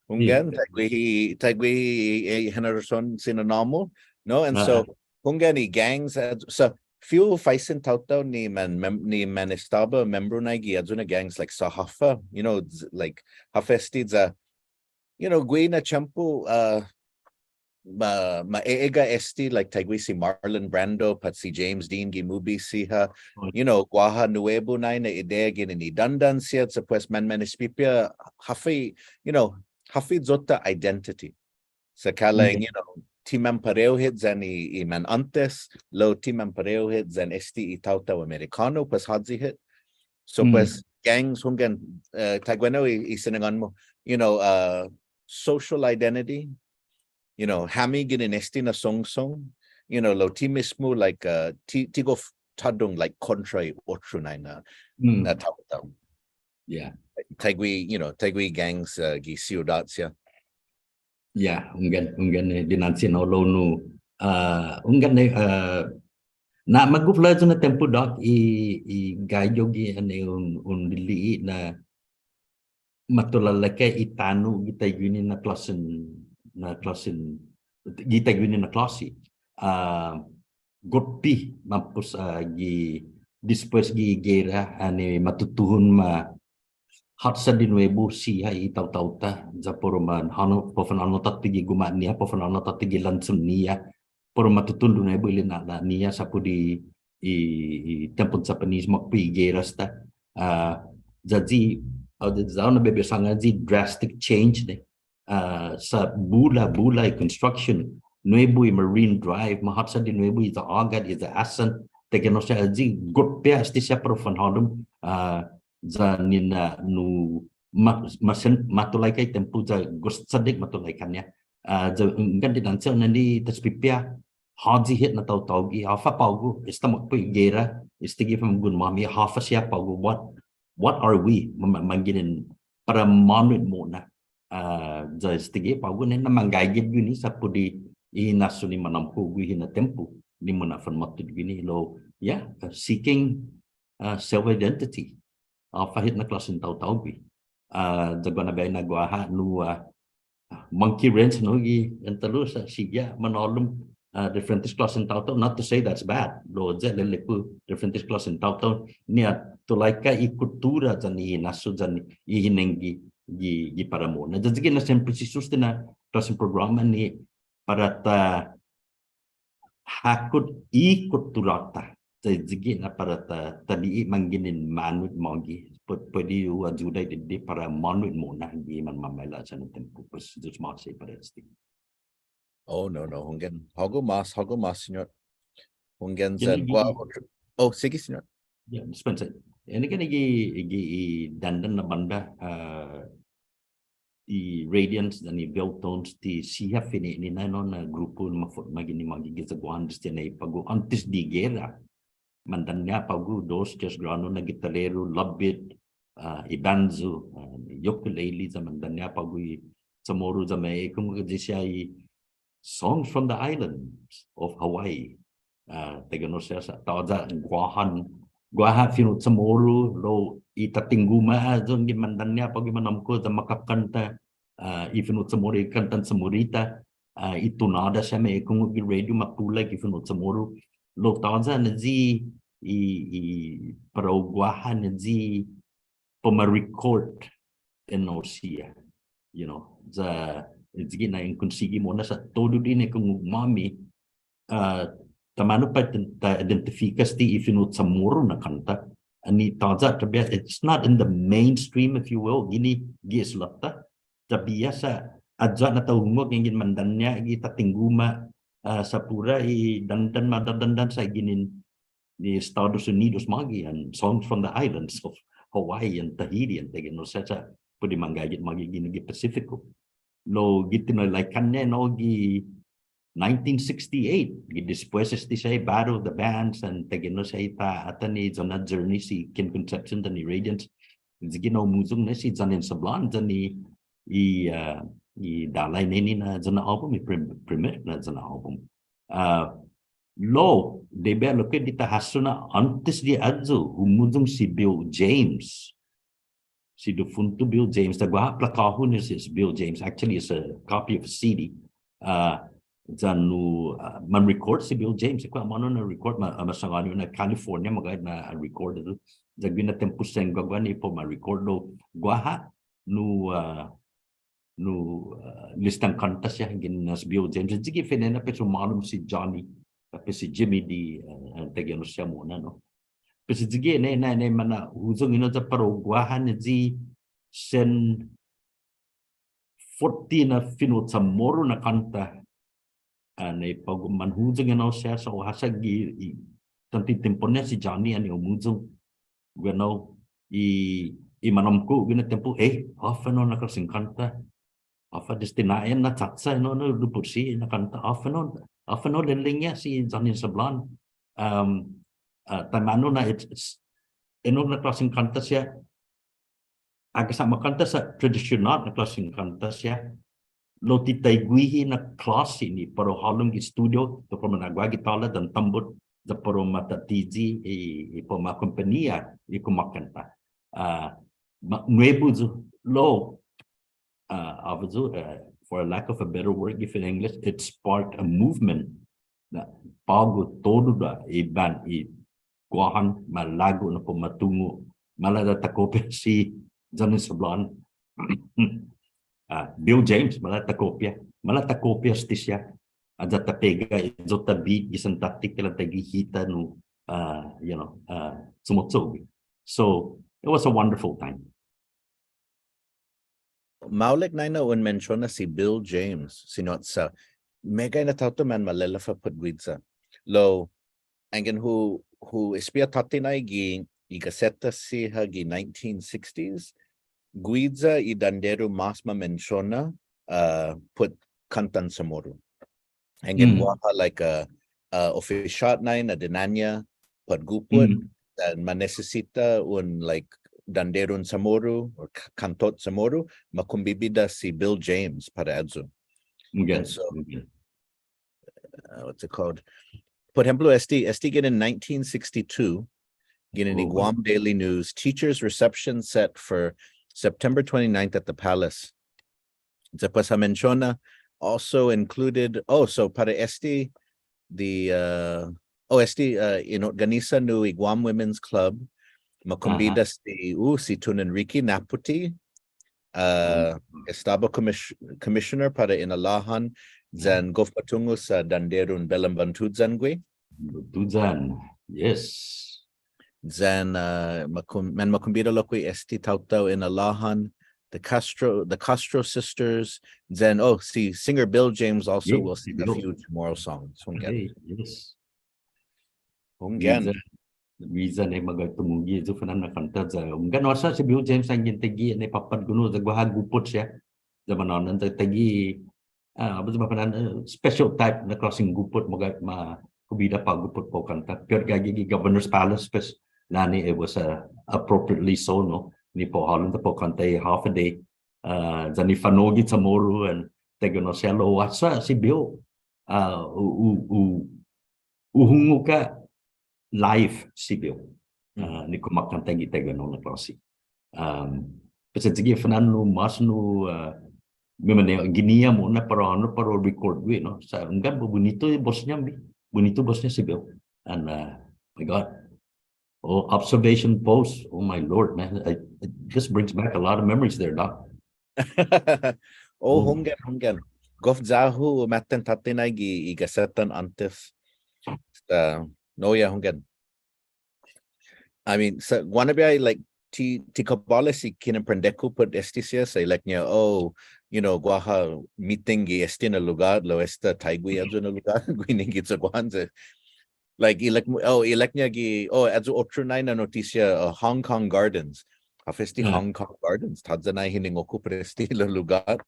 Hunggan, taiguihi, taiguihi i henerasion si nanå-mu, no? And so, hunggan i gangs, uh, sa' fihu faisen taotao ni man, mem-, ni man estaba membro nai gi ayu na gangs, like, sa' håfa, you know, like, håfa este ya, you know, guihi na tiempo, uh, ma, ma e'egga' este, like, taiguihi si Marlon Brando, pat si James Dean gi movie siha, you know, guaha nuebu nai na idea ginen i dandan siha, sa' pues man, man espipia, håfa, you know, håfa iyo-ta identity. Sa' kalan, you know, ti manparehu hit yan i, i man åntes, lao ti manparehu hit yan este i taotao Amerikånu, pues håyi hit. So, pues, gangs, hunggan, uh, taiguenao i, i sinangån-mu, you know, uh, social identity, you know, hami ginen este na songsong, you know, lao ti mismo, like, uh, ti, ti gof tåddong, like, kontra i otro nai na, na taotao. Yeah. Taiguihi, you know, taiguihi gangs, uh, gi siudåt siha. Yeah, hunggan, hunggan, eh, dinanche-hu lao nu, uh, hunggan, eh, uh, na magof layu na tiempo, Doc, i, i gai yu' gi annai un, un lili'e' na matulalaika i tano' gi taiguini na klåsen, na klåsen, gi taiguini na klåsi. Ah, gotpe mampos, ah, gi, despues gi gera, annai matutuhon ma håtsa di nuebu siha i taotao-ta, ya para u manhånao, para u fanhånao tåtte gi guma'-ñiha, para u fanhånao tåtte gi lanchon-ñiha, para u matutuhon di nuebu i lina'la'-ñiha, sa' put i, i, i tiempon Japanese måkpo' i gera esta. Ah, ya ayu, ah, ya ayu na bai bai sångan ayu i drastic change nai. Ah, sa' bula, bula i construction, nuebu i Marine Drive, ma håtsa di nuebu i ya ågat, i ya asan, taiguenao siha ayu i gotpe este siha para u fanhånao, ah, ya ni na nu ma-, masen-, matulaika i tiempo ya gos chaddek matulaika-ña. Ah, ya hunggan dinanche-hu nai ni ta espipia, håyi hit na taotao gi, håfa på'go, esta måkpo' i gera, esta gi famagu'on-måmi, håfa siha på'go, what, what are we? Ma-, ma-, manginen para månu hit mo'na. Ah, ya estague' på'go nai na manggaige guini sa' put i hinasso ni manåmko' guihi na tiempo ni muna'fanmåtto guini lao, yeah, uh, seeking, uh, self-identity. Håfa hit na klåsen taotao gui'. Ah, ya guaha na biahi na guaha nu, ah, monkey wrench nu gi, entalu sa' sigi ha' manhålom, ah, diferentes klåsen taotao, not to say that's bad, lao ya lelek yu' diferentes klåsen taotao, ni ha tulaika i kuttura yan i hinasso yan i hinengge gi, gi para mo'na. Ya ayu gi na siempre si susten na klåsen programa ni para ta hakot i kutturå-ta. Ya ayu gi na para ta, ta li'e' manginen månu hit mågi. Pue-, puede u ayuda i didide' para månu hit mo'na gi manmamaila' siha na tiempo. Pues, Yu'os ma'åse' para este. Oh, no, no, hunggan. Hågu mås, hågu mås, siñot. Hunggan yan guaha otro. Oh, sigi, siñot. Yeah, dispensa. Hunggan gi, gi i dandan na bånda, ah, i Radiance yan i Veltones ti siha fine'nina, no, na grupu mafot-, magi ni mågi giya Guam desde annai på'go åntes di gera. Mandanña' på'go dos, tres grånu na gitårero, Love Beat, ah, i banjo, ah, ukulele, ya mandaña' på'go i Chamoru, ya ma ekungok ayu siha i Songs from the Islands of Hawaii. Ah, taiguenao siha sa' tåya' guahan, guaha fino' Chamoru, lao i tatinguma' ayu yanggen mandaña' på'go i manåmko' ya makakånta, ah, i fino' Chamoru, i kåntan Chamorita, ah, i tunåda siha ma ekungok gi radio ma pula' gi fino' Chamoru. Lao tåya' na ayu i, i, para u guaha na ayu para u ma record enao siha, you know, ya, ya ayu na in konsigi mo'na sa' todu i ekungok-måmi, ah, taimanu pa ta identifika este i fino' Chamoru na kånta, annai tåya' trabiha, it's not in the mainstream, if you will, guini gi isla-ta, trabiha sa' ayu na ta hungok yanggen mandaña' gi tatinguma', ah, sa' puru i dandan ma dadandan sa' ginen i Estados Unidos mågi, and Songs from the Islands of Hawaii and Tahiti, and taiguenao siha sa' put i manggaige mågi guini gi Pasifiko. Lao gi tinalaika-ña, no, gi nineteen sixty-eight, gi despues este siha Battle of the Bands, and taiguenao siha ta atan i Jonah Journey si Ken Concepcion yan i Radiants. Ayu guini na humuyong na si Janine Sablan yan i, i, ah, i dalai neni na Jonah album, i prim-, primer na Jonah album. Ah, lao, debi lokkue' di ta hasso na åntes di ayu, humuyong si Bill James. Si difunto Bill James, ta guaha plakå-hu ni si, si Bill James, actually it's a copy of a C D. Ah, ya nu, ah, man record si Bill James, i kuåmanu na record, ma, ah, masangåni yu' na California, magåhet na record ayu. Ya guihi na tiempo sen guaguan i para u ma record, lao guaha nu, ah, nu, ah, listan kånta siha ginen as Bill James. Ayu gi fine'nana pues humålom si Johnny, ah, pues si Jimmy di, ah, taiguenao siha mo'na, no. Pues ayu gi na, na, na manhuyong enao ya para u guaha na ayu sen fotte na fino' Chamoru na kånta. Annai på'go manhuyong enao siha sa' u hasso gi i, tåtte tiempo-ña si Johnny annai humuyong. Guenao i, i manåmko' guihi na tiempo, eh, håfa enao na klåsen kånta. Håfa desde na'an na chacha enao na, na dipotsi na kånta. Håfa enao, håfa enao leleng-ña si Janine Sablan. Um, ah, taimanu na it's, it's, enao na klåsen kånta siha, Aga sa' ma kånta sa' tradisionåt na klåsen kånta siha. Lao ti taiguihi na klåsen i para u hålom gi studio, todu i mana'guaha gi tåla yan tambot, ya para u ma tattiyi i, i para u ma akompaña i kumåkånta. Ah, ma-, nuebu yu', lao, ah, håfa yu', ah, for a lack of a better word, if in English, it sparked a movement. Na, på'go todu i ban-, i Guåhan, malago' na para u ma tungo', maila' ya ta kopia si Janine Sablan. Ah, Bill James, maila' ya ta kopia, maila' ya ta kopia este siha. Ayu ta pega, ayu ta beat, gi siha tåtte kalan taiguihi hita nu, ah, you know, ah, sumocho. So, it was a wonderful time. Maolek nai na un mensiona si Bill James, siñot sa', meggai na taotao manmaleleffa put guiya. Lao, anggen hu, hu espiha tåtte nai gi, i gaseta siha gi nineteen sixties, guiya i danderu mas ma mensiona, ah, put kåntan Chamoru. Anggen guaha, like, uh, uh, officiåt nai na dinaña' put gupot, yan ma nisisita un, like, danderun Chamoru or k-, kåntot Chamoru, ma kombibida si Bill James para ayu. And so, uh, what's it called? Por ehemplo, este, este ginen nineteen sixty-two, ginen i Guam Daily News, teachers reception set for September twenty-ninth at the Palace. Despues ha mensiona, also included, oh, so para este, the, uh, oh, este, uh, in organisa nu i Guam Women's Club, ma kombida si, uh, si Tunen Ricky Naputi, uh, estaba commis-, commissioner para Inalåhan, yan gof matungo' sa' danderun Belembang Tuyan gui'. Tuyan, yes. Yan, uh, ma kom-, man ma kombida lokkue' este taotao Inalåhan, the Castro, the Castro sisters. Yan, oh, si singer Bill James also will sing a few Chamorro songs. Hunggan. Yes. Hunggan. Guiya, guiya ni magåhet tumuge' yu' fana'an na kånta ya. Hunggan, no, sa' si Bill James anggen taiguihi ni påpa' yu' nu ya guaha gupot siha. Ya manånan ya taiguihi ah, håfa yu' ma fana'an, eh, special type na klåsen gupot, magåhet ma kombida på'go put para u kånta. Pi'ot gaige gi Governor's Palace, pues, nai, it was, uh, appropriately so, no? ni para hu hålom ta para u kånta i håfa adai, uh, ya ni fa'nå'gue Chamoru and taiguenao siha lao, hu hasso si Bihu, uh, u, u, u, u hungok ha' live si Bihu. Uh, ni kumåkånta gi taiguenao na klåsi. Um, pues ayugue' fana'an nu mås nu, uh, mi manera guini ha' mo'na para, no, para record gui', no. Sa' hunggan, bunitu i bos-ña, mi. Bunitu bos-ña si Bihu. And, uh, my God. Oh, observation post. Oh, my Lord, man. I, it, this brings back a lot of memories there, Doc. Oh, hunggan, hunggan. Gof ya-hu umatente nai gi i gasetan åntes. Sa', no, yeah, hunggan. I mean, sa' guaha na biahi, like, ti, ti kabåles i kinemprende-ku put este siha, sa' ilek-ña, oh, you know, guaha meeting gi este na lugåt, lao esta taigue ayu na lugåt, guini giya Guåhan sa'. Like, ilek-, oh, ilek-ña gi, oh, ayu otro nai na notisia, uh, Hong Kong Gardens. Håfa este Hong Kong Gardens, tåya' nai hiningok-ku put este na lugåt.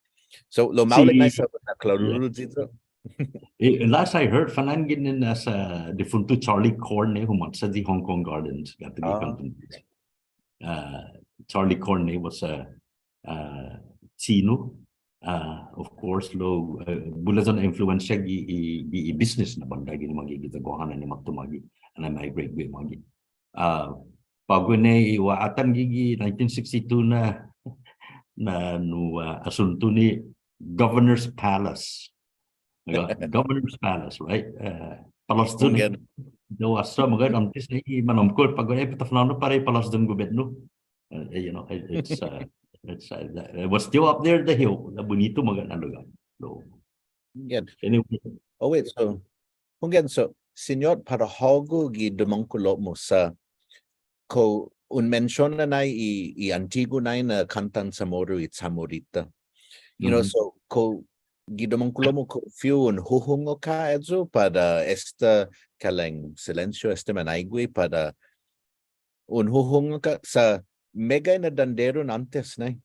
So, lao maolek nai sa' na klåru giya. Eh, last I heard, fana'an ginen as, uh, difunto Charlie Corney, humåtsa gi Hong Kong Gardens, guatu gi Canton Place. Uh, Charlie Corney was a, uh, Chino. Uh, of course, lao, uh, bula ya na influensia gi, i, gi, i business na bånda guini mågi, giya Guåhan ni måtto mågi, anai migrate gui' mågi. Uh, på'go nai i hu atan gi, gi nineteen sixty-two na, na nu, uh, asuntu ni Governor's Palace. Governor's Palace, right? Uh, Palace Dun. Hunggan. Hu hasso, magåhet åntes nai i manåmko', på'go nai, put ta fanhånao para i Palace Dun Gobetno. Uh, you know, it, it's, uh, it's, uh, it was still up there, the hill. Na bunitu magåhet na lugåt. So, hunggan. Anyway. Oh, wait, so, hunggan, so, Siñot, para hågu gi dumångkolo'-mu sa', kao un mensiona nai i, i antigu nai na kåntan Chamoru i Chamorita. You know, so, kao gi dumångkolo'-mu kao fihu un huhungok ha' ayu para esta kalang silensio, esta manaigue para un huhungok ha' sa' meggai na danderu na åntes nai.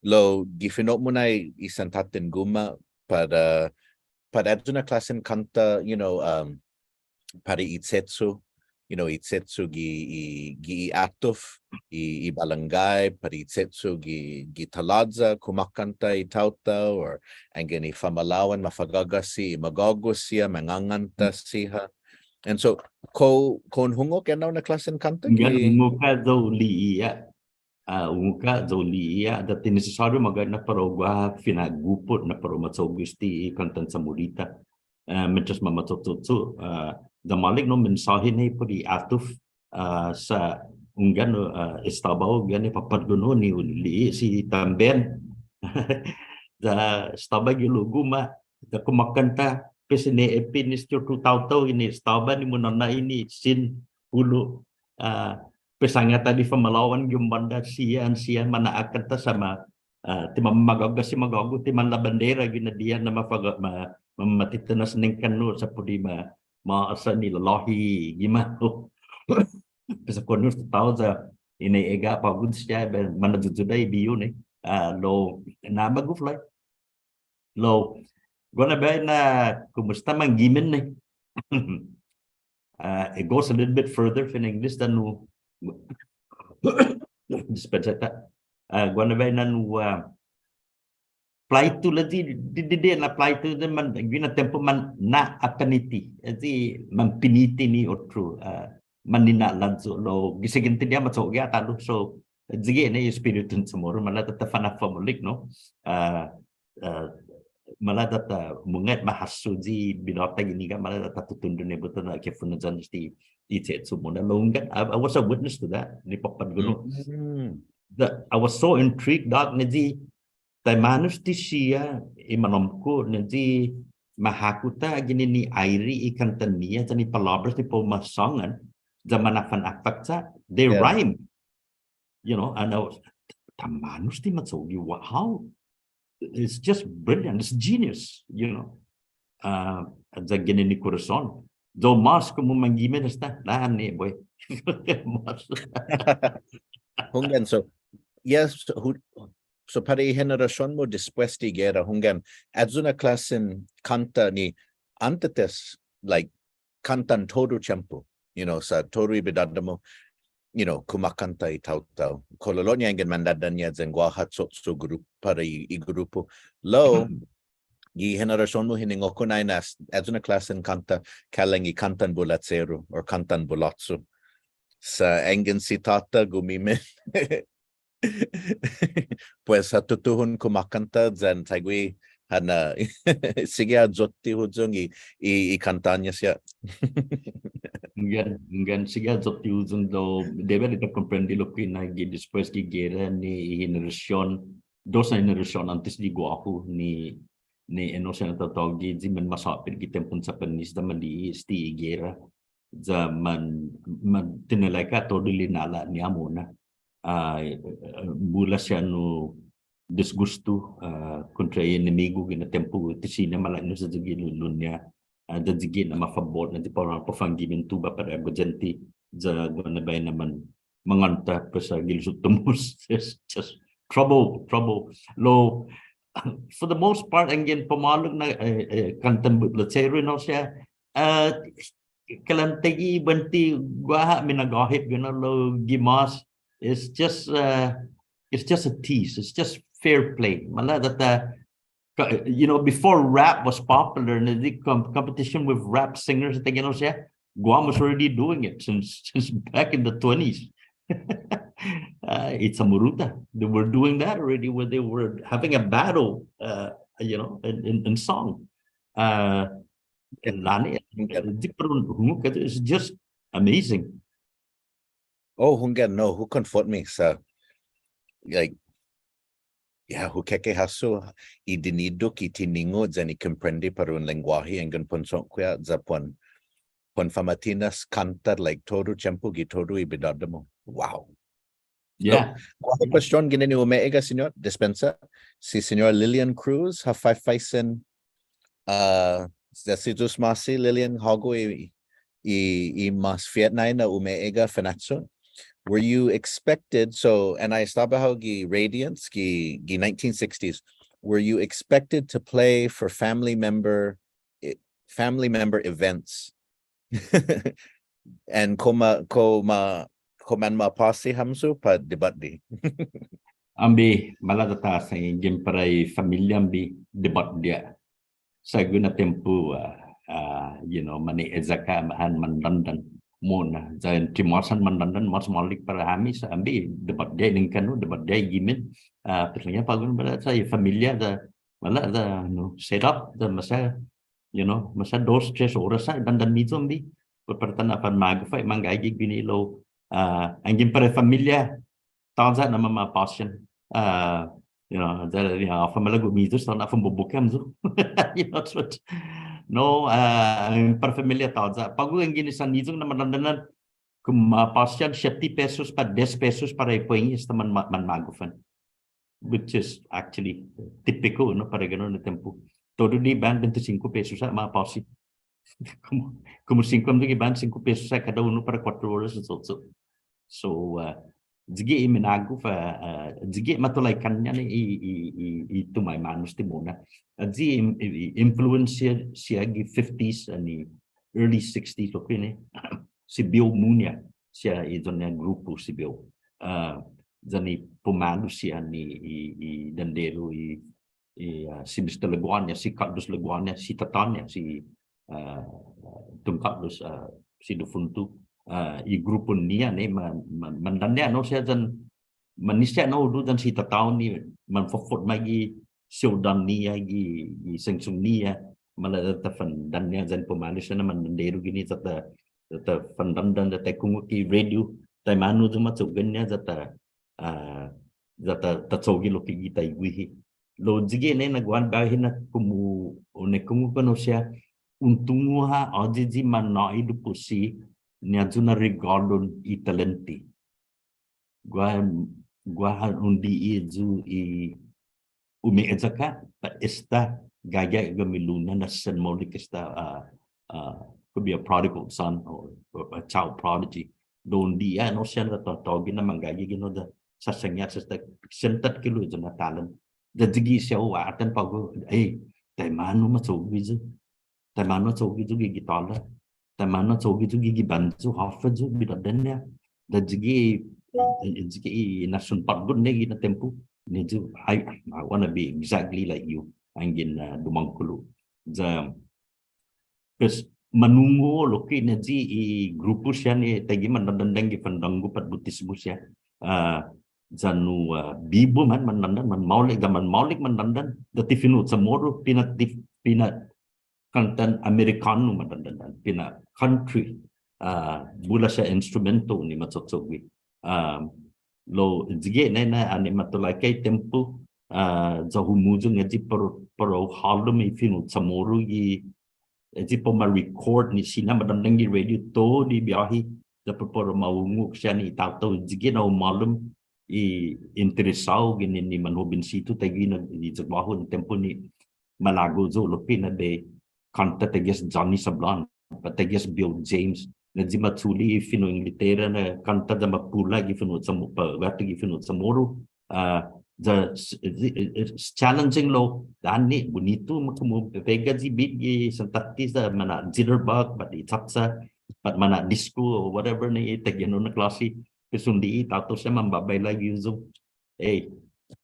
Lao gi fino'-mu nai i sen tåtten guma' para, para ayu na klåsen kånta, you know, um, para i che'cho', you know, i che'cho' gi i, gi i atuf, i, i balangay, para i che'cho' gi, gi talåya, kumåkånta i taotao, or anggen i famalao'an, mafa'gågåsi i magågu siha, manganganta siha. And so, kao, kao un hungok ennao na klåsen kånta? Hunggan, gi hungok ha' ya hu li'e' ha'. Ah, hungok ha' ya hu li'e' ha', ya ti nisisåriu magåhet na para u guaha fina'gupot na para u machågo' este i kåntan Chamorita. Ah, mientras mamacho'cho', ah, ya maolek nu mensåhi nai put i atuf, ah, sa' hunggan, ah, estaba hu, hunggan, i påtgon hu ni hu li'e' si también. Ya estaba gi hilo' guma', ya kumåkånta, pues ni epi ni este otro taotao, ni estaba ni munåna'e ni sin hulo', ah, pues anggen ta i famalao'an gi un bånda siha, siha, mana'akånta sa' ma, ah, ti ma-, magågåsi magågu, ti manlabandera guini diha na mafa'ga-, ma-, ma-, matitinas nengkanno' sa' put i ma-, ma-, sa' ni lalåhi gima'. Pues kuentos taotao ya, ini ega på'go siha, be, manayuyuda i bihu ni, ah, lao, na magof lai. Lao, guaha na biahi na, kumusta manggimen ni? Uh, it goes a little bit further in English than nu. Dispensa ta. Uh, guaha na biahi na nu, uh, plaito la di, di, di, di, na plaito di man, guihi na tiempo man, na apaniti. Esti, manpiniti ni otro, uh, manina'låncho lao, gi siguiente diha macho'gue ha' ta'lo. So, ayugue' nai i espiritun Chamoru, maolek ya ta fana'fa'maolek, no? Ah, ah, maolek ya ta mungnga ma hasso i bidå-ta guini, maolek ya ta tutuhon ni buta na kefunan yan este i che'cho'-mu na lao hunggan. I, I was a witness to that, ni påtgon hu. Mm. The, I was so intrigued, Doc, ni i taimanu este siha i manåmko' ni i mahakuta guini ni aire i kånta-ñiha yan i palåbras ni para u masångan, ya mana'fanafakcha', they rhyme. You know, and I was, taimanu este macho'gue, wow. It's just brilliant, it's genius, you know. Uh, ya ginen i korason. Yo mås komu manggimen esta, lahan ni, boy. Mås. Hunggan, so, yes, hu-, so para i henerasion-mu despues di gera, hunggan, ayu na klåsen kånta ni åntes, like, kåntan todu tiempo, you know, sa' todu i bidådå-mu. you know, kumåkanta i taotao. Kololo'ña yanggen mandandan-ña yan guaha cho'cho' grup-, para i, i grupu. Lao, gi henerasion-mu hiningok-hu nai na s-, ayu na klåsen kånta, kalang i kåntan bulacheru, or kåntan bulachu. Sa' yanggen si tåta gumimen. Pues, ha tutuhon kumåkanta yan taiguihi ha na, sigi ha yotte huyong i, i, i kånta-ña siha. Hunggan, hunggan, sigi ha yotte huyong lao, debi di ta komprende lokkue' na gi despues gi gera ni i henerasion, dos na henerasion åntes di guåhu ni, ni ennao siha na tatågo' gi i manmasåpet gi tiempon Chapanes ya mali'e' este i gera. Ya man, man tineleka todu i lina'la'-ña mo'na. Ah, bula siha nu disgustu, ah, kontra i enemigu gi na tiempo ti siña malaños ya gi lulon-ña. Ah, ya sigi na mafabot na ti para påfanggimen tuba para i oyente. Ya guaha na biahi na man mangånta, pues, ah, gi llusi' tumus. Just, just trouble, trouble. Lao, for the most part, yanggen pumalu na, eh, eh, kåntan bulacheru, no, siha, ah, kalan taiguihi buente guaha minagåhet, you know, lao gi mas, it's just, uh, it's just a tease. It's just fair play. Maila' that, uh, co-, you know, before rap was popular, and the com-, competition with rap singers, taiguenao siha, Guam was already doing it since, since back in the twenties. Uh, i Chamoruta, they were doing that already, where they were having a battle, uh, you know, in, in, in song. Uh, Lao ni, di para un hungok, it's just amazing. Oh, hunggan, no, hu konfotme sa', like, yeah, hu keke hasso i dinidok, i tiningo', yan i komprende para un lengguåhi, yanggen pon cho'gue, ya pon, pon fama'tinas kånta, like, todu tiempo gi todu i bidådå-mu. Wow. Yeah. No, guaha kuestion ginen i umeegga', Siñot, dispensa. Si Siñora Lillian Cruz, ha faifaisen, uh, ya si Yu'os ma'åse', Lillian, hågu i, i, i mas fi'etnai na umeegga' fina'chot. Were you expected, so, annai estaba hao gi Radiance, gi, gi nineteen sixties, were you expected to play for family member, eh, family member events? And kao ma, kao ma, kao manma'apåsi hamyo pat dibåtde? Ambi, maila' ta sa' yanggen para i familia ambi dibåtde. Sa' guihi na tiempo, ah, ah, you know, mane'eyak ha' han mandandan. Mo'na, ya entre mås han mandandan, mås maolek para hami, sa' ambi, dibåtde nengkanno', dibåtde gimen. Ah, pero ya på'go na para sa' i familia, ya, maila' ya, no, set up, ya maseha, you know, maseha dos, tres oras ha' dandan-miyu ambi. Put para ta na'fanmagof ha' i manggaige guini lao, ah, yanggen para i familia tåya' na mama'apåsi. Ah, you know, ya, ya, håfa malago'-miyu sa' na'fanboboke hamyo. You know, so, no, ah, para i familia tåya'. På'go yanggen i sanhiyong na mandandan, kumu ma'apåsi siette pesos pat dies pesos para i puengi esta man, man, manmagof. Which is actually typical, no, para guenao na tiempo. Todu i band, bente singko pesos ha' ma'apåsi. Kumu, kumu singko hamyo gi band, singko pesos ha' kada unu para kuåttro oras i cho'cho'. So, uh, sigi i minagof, uh, uh, sigi matulaikan-ña ni i, i, i, i tumaimanu este mo'na. Uh, sigi i, i, i influence siha gi fifties and i early sixties, okay, ni. Si Bill Muña, siha i iyon-ña grupu si Bill. Uh, yan i pumalu siha ni i, i dandero i, i, uh, si Mister Laguaña, si Carlos Laguaña, si tatå-ña, si, uh, Don Carlos, uh, si difuntu, uh, i grupon-ñiha ni ma, ma, mandanña', no, siha yan manisña, no, hu yan si tatå-hu ni manfofot mågi siodå-ñiha, gi, gi sengsong-ñiha, maila' ya ta fandanña' yan pumalu siha na mandandero guini ya ta, ya ta fandandan ya ta ekungok i radio, taimanu yu' ma cho'gue-ña ya ta, ah, ya ta, ta cho'gue lokkue' gi taiguihi. Lao sigi nai na guaha biahi na kumu un ekungok hao siha, un tungo' ha' ayu i manå'i dipotsi ni ayu na regålon i talenti. Guaha, guaha un di'i yu' i ume'eyak ha', pat esta gaige ha' gi milon-ña na sen maolek esta, uh, uh, could be a prodigal son or, or a child prodigy. Lao un di'i ha', no, siha na tatågi na manggaige guini ya sasangan esta sen takhilo' ayu na talent. Ya sigi siha hu atan på'go, eh, taimanu ma cho'gue yu'. Taimanu cho'gue yu' gi gitåla. Taimanu cho'gue yu' gi, gi banjo, håfa yu' bidådå-ña. Yan sigi, sigi i nasion påtgon ni ginen na tiempo. Ni yu', I, I wanna be exactly like you. Anggen, uh, dumångkolo. Yan, pues, manhungok lokkue' ni i grupu siha ni taiguihi mandandan gi fandånggu pat butismu siha. Uh, yan nu, uh, bibu man mandandan, manmaolek, yan manmaolek mandandan. Yan ti fino' Chamoru, pina, ti, pina kåntan Amerikånu mandandan, pina country, uh, bula siha instrumento ni macho'gue. Um, lao sigi nai na annai matulaika i tiempo, uh, ya humuyong ayu para, para u hålom i fino' Chamoru gi, ayu para u ma record ni siña mandandan gi radio todu i biåhi, ya para, para ma hungok siha ni taotao sigi na umålom i interesao ginen i manhobensitu taiguihi na i ya guåhu na tiempo ni malago' yu' lokkue' na bai kånta taigues Johnny Sablan, pat taigues Bill James. Na ayu ma chule' i fino' Inglatera na kånta ya ma pula' gi fino' Chamo-, pa guatu gi fino' Chamoru. Uh, ya s-, s-, s-, challenging lao, annai, bunitu, ma komu pega i beat gi Santa Tita, mana jitterbug, pat i cha-cha, pat mana disco, or whatever ni, taiguenao na klåsi. Pues un li'e' taotao siha manbabaila gi yu'. Hey,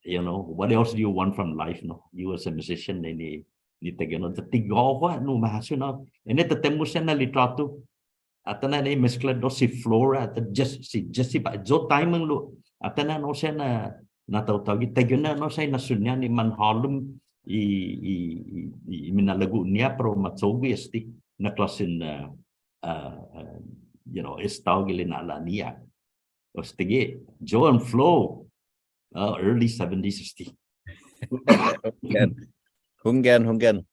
you know, what else do you want from life, no? You as a musician, ni, ni, ni taiguenao, ya ti guåhu, no, ma hasso, no. Ennao ta temme siha na litråtu. Atan annai meskla dos si Flora, atan Jess-, si Jesse Ba-, Joe Taimanglo. Atan annai siha na, na taotao gi taiguenao siha na siña ni manhålom i, i, i, i minalago'-ña para u ma cho'gue este na klåsen, uh, uh, uh, you know, estao gi lina'la'-ña. Este gi, Joe and Flo. Uh, early seventies este. Hunggan. Hunggan, hunggan.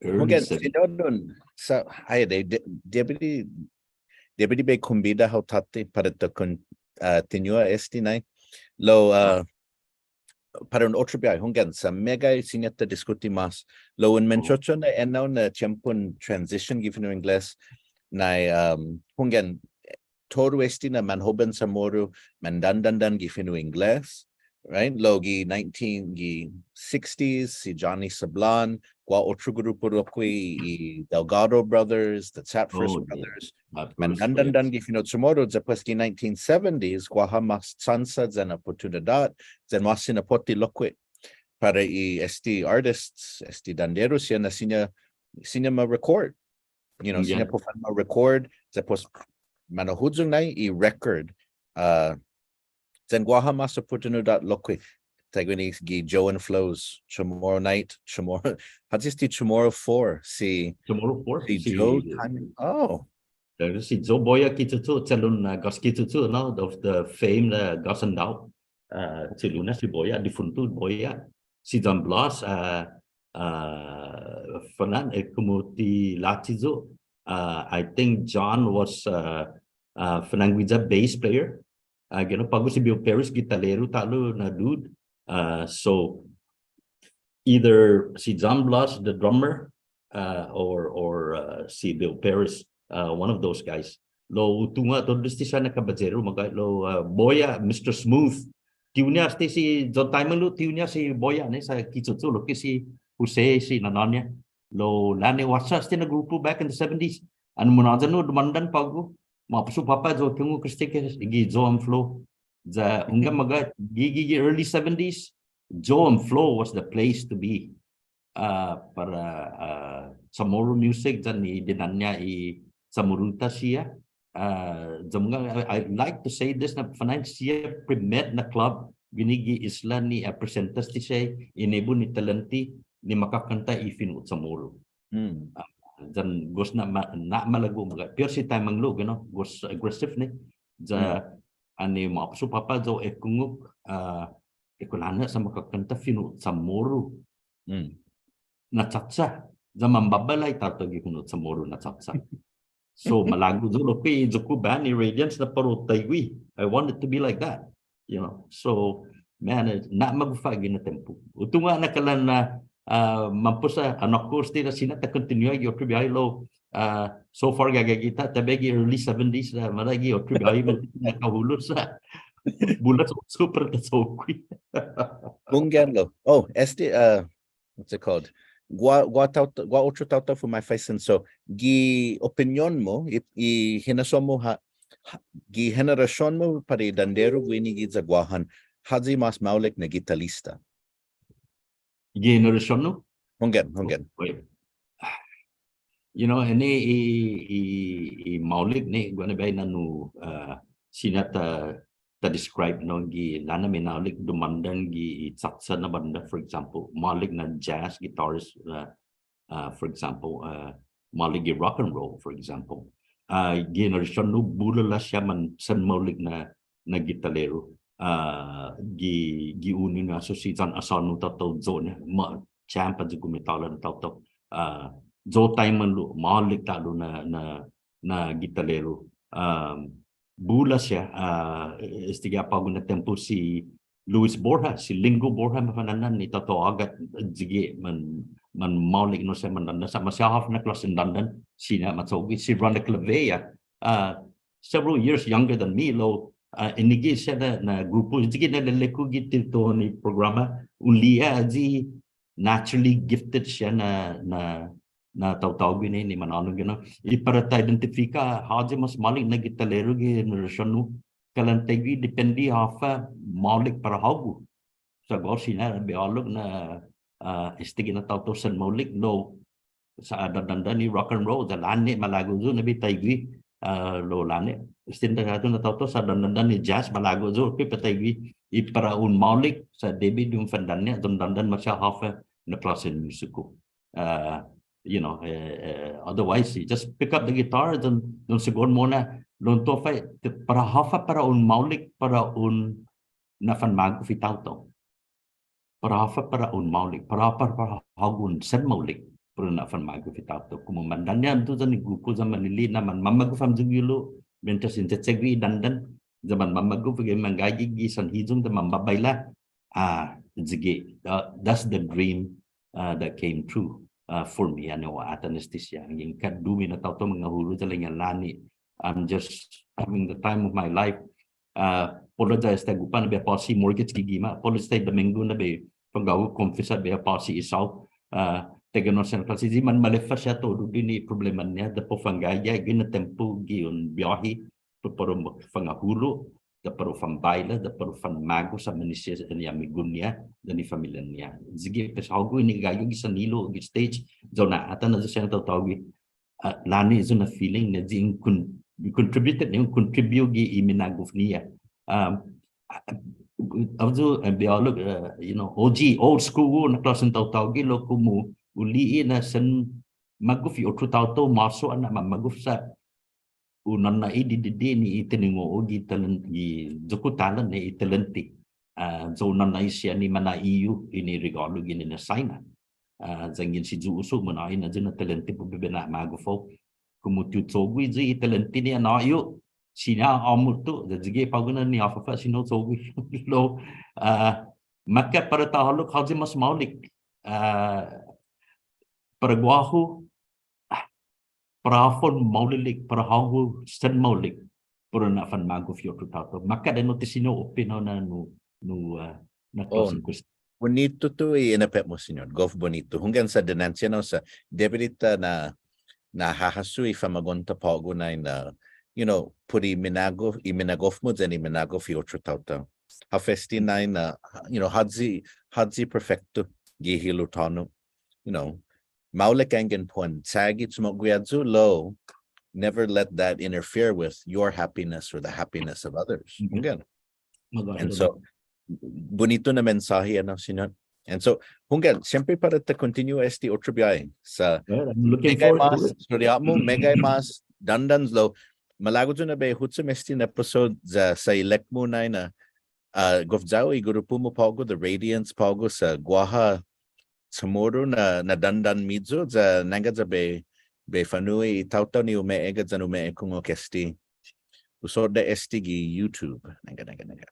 Early Hunggan, seventies. Siña un, sa', ai, de, de, debi di, debi di bai kombida hao tåtte para ta kon-, uh, kontinuha este nai. Lao, uh, para un otro biåhi, hunggan, sa' meggai siña ta diskuti mås. Lao un Oh. mensiona ennao na tiempon transition gi fino' Ingles, nai, um, hunggan, todu este na manhoben Chamoru, mandandandan gi fino' Ingles, right? Lao gi nineteen, gi sixties, si Johnny Sablan, guaha otro grupu lokkue' i Delgado Brothers, the Chatfish Oh, yeah. Brothers. Chatfish Brothers. Mandandandan gi fino' Chamoru, ya pues gi nineteen seventies, guaha mås chansa yan oportunidåt, yan mås sinapotte lokkue' para i este artists, este danderu siha na siña, siña ma record. You know, Yeah. siña para u fanma record, ya pues mana'huyong nai i record. Uh, yan guaha mås oportunidåt lokkue'. Taiguini gi Joe and Flo's, Tomorrow Night, Tomorrow, håyi este Tomorrow Four, si Tomorrow Four, si si Joe Taimanglo. Oh. Taiguini si Joe Boya Quichocho, che'lun, uh, Gus Quichocho, no, of the famed, uh, Gus and Dao. Uh, che'lun-ña si Boya, difunto Boya. Si John Blas, uh, uh, fanan, eh, komu ti lachi yu', uh, I think John was, uh, uh, fanan guiya bass player. Uh, you know, på'go si Bill Paris, gitaleru ta'lo na dude. Uh, so either si John Blas, the drummer, uh, or, or, uh, si Bill Paris, uh, one of those guys. Lao hu tungo' todu este siha na kabayeru, magåhet lao, uh, Boya, Mister Smooth. Tiu-ña este si Joe Taimanglo, tiu-ña si Boya, ni sa' Quichocho lokkue' si Jose si nanå-ña. Lao, lao annai guaha este na grupu back in the seventies. Annai munåya nu dumåndan på'go. Ma'pos yu' påpa' ya hu ekungok este gi Joe and Flo. Ya, hunggan, magåhet, gi, gi, gi early seventies, Joe and Flo was the place to be. Uh, para, uh, Chamoru music yan i dinanña' i Chamoru-ta siha. Uh, ya mungnga, I, I like to say this na fanan siha primet na club guini gi isla ni, uh, presenta este siha i inebun ni talento ni makakånta i fino' Chamoru. Hmm. Uh, yan gos na'ma-, na'malago' magåhet. Pi'ot si Taimanglo, you know, gos aggressive ni. Ya, Hmm. annai ma'pos yu' påpa' ya hu ekungok, uh, i kulan-ña sa' makakånta fino' Chamoru. Hmm. Na cha-cha. Ya manbabaila i taotao gi fino' Chamoru na cha-cha. So, malago' yu' lokkue' i iyo-ku band, i Radiance, na para u taiguihi. I want it to be like that. You know, so, man, eh, na'magof ha' guihi na tiempo. Hu tungo' na kalan na, ah, mampos ha', ah, annai este na siña ta kontinua gi otro biåhi lao, ah, so far gaige hit ha', ta bai gi early seventies na, malago' gi otro biåhi, na kahulos ha'. Bula so, super ta cho'gue. Hunggan lao. Oh, este, ah, what's it called? Guaha, guaha taotao, guaha otro taotao fuma'faisen. So, gi opinion-mu, i, i hinasso-mu ha', gi henerasion-mu para i dandero guini giya Guåhan, håyi mas maolek na gitalista? Gi henerasion-hu? Hunggan, hunggan. Wait. You know, ennao i, i, i maolek ni, guaha na biahi na nu, uh, siña ta, ta describe, no, gi lana minaolek dumåndan gi i chacha na bånda, for example, maolek na jazz guitarist, uh, uh, for example, uh, maolek gi rock and roll, for example. Uh, gi henerasion-hu bula la siha man sen maolek na, na gitalero. Uh, gi, gi unu na, so si yan asånu taotao yo'ña, ma, champa di gumitåla na taotao. Uh, yo' taimanlu, maolek ta'lo na, na, na gitalero. Um, bula siha, uh, este gi på'go na tiempo si Luis Borja, si Lingo Borja, mafana'an, ni taotao Ågat, ayugue' man, man maolek no siha man dandan, sa' maseha håfa na klåsen dandan, siña ma cho'gue, si Ronnie Clavea, uh, several years younger than me, lao, uh, ennao gi siha na, na grupo, ayugue' na lelek-hu gi ti todu i programa, un li'e' ayu i naturally gifted siha na, na, na taotao guini ni, ni manhånao guini. I para ta identifika håyi mas maolek na gitalero gi henerasion-hu, kalan taiguihi depende håfa maolek para hågu. Sa' guåhu siña bai ålok na, ah, este gi na taotao sen maolek, lao sa' dandan i rock and roll, ya lånñe' malago' yu' na bai taiguihi, ah, lao lånñe'. Este na taotao, na taotao sa' dandan i jazz malago' yu' bai taiguihi. I para un maolek, sa' debi di un fandanña', yan dandan maseha håfa na klåsen musiku. Uh, you know, uh, uh, otherwise, you just pick up the guitar, yan, yan sigi mo'na, lao un todu, para håfa para un maolek, para un na'fanmagof i taotao. Para håfa para un maolek, para håfa para hågu un sen maolek, para un na'fanmagof i taotao. Komu mandanña' hamyo yan i grupo yan malili'e' na manmamagof hamyo gi hilo', mientras in che'che'gue i dandan, yan manmamagof, gi manggaige gi sanhiyong yan manbabaila, ah, ayugue', uh, that's the dream, uh, that came true, uh, for me, annai hu atan este siha. Anggen kadume' na taotao mangahulo' ya ilek-ña lånñe'. I'm just having the time of my life. Uh, på'lo ya este agupa' na bai påsi mortgage gi gima', på'lo este Domingo na bai fangågu confess bai påsi isao. Uh, taiguenao siha na klåsi, i manmaleffa siha todu guini i problema-ña, ya para u fanggaige gi na tiempo gi un biahi, para u fangahulo', ya para u fanbaila, ya para u fanmagof sa' manisiña i amigu-ña, yan i familia-ña. Ayugue' pues hågu ini gaige gi sanhilo', gi stage, ya un atan ayu siha na taotao gi, ah, lånñe' ayu na feeling ni, ya in con-, in contributed, in contribute gi i minagof-ña. Um, ayu, eh, bai ålok, eh, you know, O G, old school, na klåsen taotao gi, lao komu hu li'e' na sen magof i otro taotao, masu na manmagof sa' un nå'i didide' ni i tiningo'-hu gi talen-, gi iyo-ku talent ni i talenti. Ah, ya un nå'i siha ni manå'i yu' ini regålu guini na Saina. Ah, yanggen si Yu'os hu munå'i na ayu na talenti para bai na'magof hao. Komu ti hu cho'gue i talenti-ña na yu', siña åmot yu', ya ayugue' på'go na ni håfa siña hu cho'gue. Lao, ah, makkat para ta ålok håyi mas maolek. Ah, para guåhu, para håfa un maolek, para hågu sen maolek, para un na'fanmagof i otro taotao. Makkat enao ti siña hu oppe na, na, nu, nu, ah, na klåsen kuestion. Bunitu yu' i inepet-mu, Siñot. Gof bunitu. Hunggan sa' dinanche, no, sa' debi di ta na', na'hahasso i famagu'on-ta på'go nai na, you know, put i minagof, i minagof-mu yan i minagof i otro taotao. Håfa este nai na, you know, håyi, håyi perfekto gi hilo' tåno', you know, maolek yanggen para un chagi chumo'gue ayu, lao never let that interfere with your happiness or the happiness of others. Hunggan. And so, bunitu na mensåhi, no, Siñot. And so, hunggan, siempre para ta continue este otro biåhi. Sa', meggai mas, estoria-mu, meggai mas dandan, lao malago' yu' na bai huchom este na episode ya sa' ilek-mu nai na, ah, gof ya-hu i grupu-mu på'go, The Radiance på'go, sa' guaha Chamoru na, na dandan-miyu ya nangga ya bai, bai fa'nu'i i taotao ni ume'egga' yan ume'ekungok este. Hu sodda' este gi YouTube. Nangga, nangga, nangga.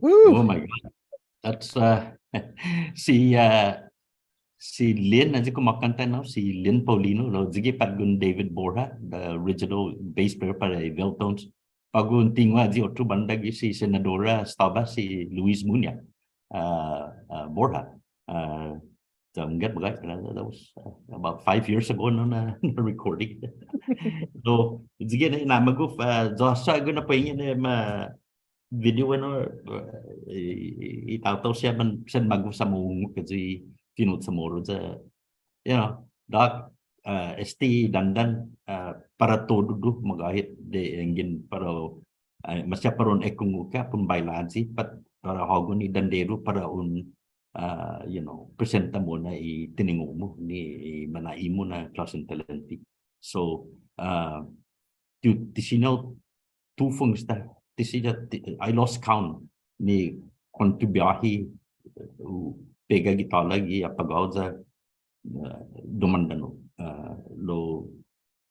Oh my God. That's, uh, si, uh, si Lin, ayu i kumåkanta, no? Si Lin Paulino, no? Ayugue' påtgon David Borja, the original bass player para i Veltones. På'go un tingo' ayu i otro bånda gi si Senadora estaba, si Luis Muña, uh, uh, Borja. Uh, so, hunggan, bagay, uh, that was, uh, about five years ago, no, na, na recording. So, ayugue' na, na magof, uh, so, sa' ayu na puengi na ma video, no, uh, i, i, i taotao siha man, sen magof sa' mungok ayu i fino' CHamoru ya, you know, Doc, uh, este dandan, uh, para todu, magåhet, de yanggen para, uh, maseha para un ekungok ha' put un bailayi, pat para hågu ni danderu para un, uh, you know, presenta mo'na i tiningo'-mu ni i mañaina-mu na klåsen talenti. So, uh, ti, ti siña hu tufong esta, ti siña, ti, I lost count ni kuånto biåhi, uh, pega gi tåla gi apagågu ya, uh, dumåndan, uh, lao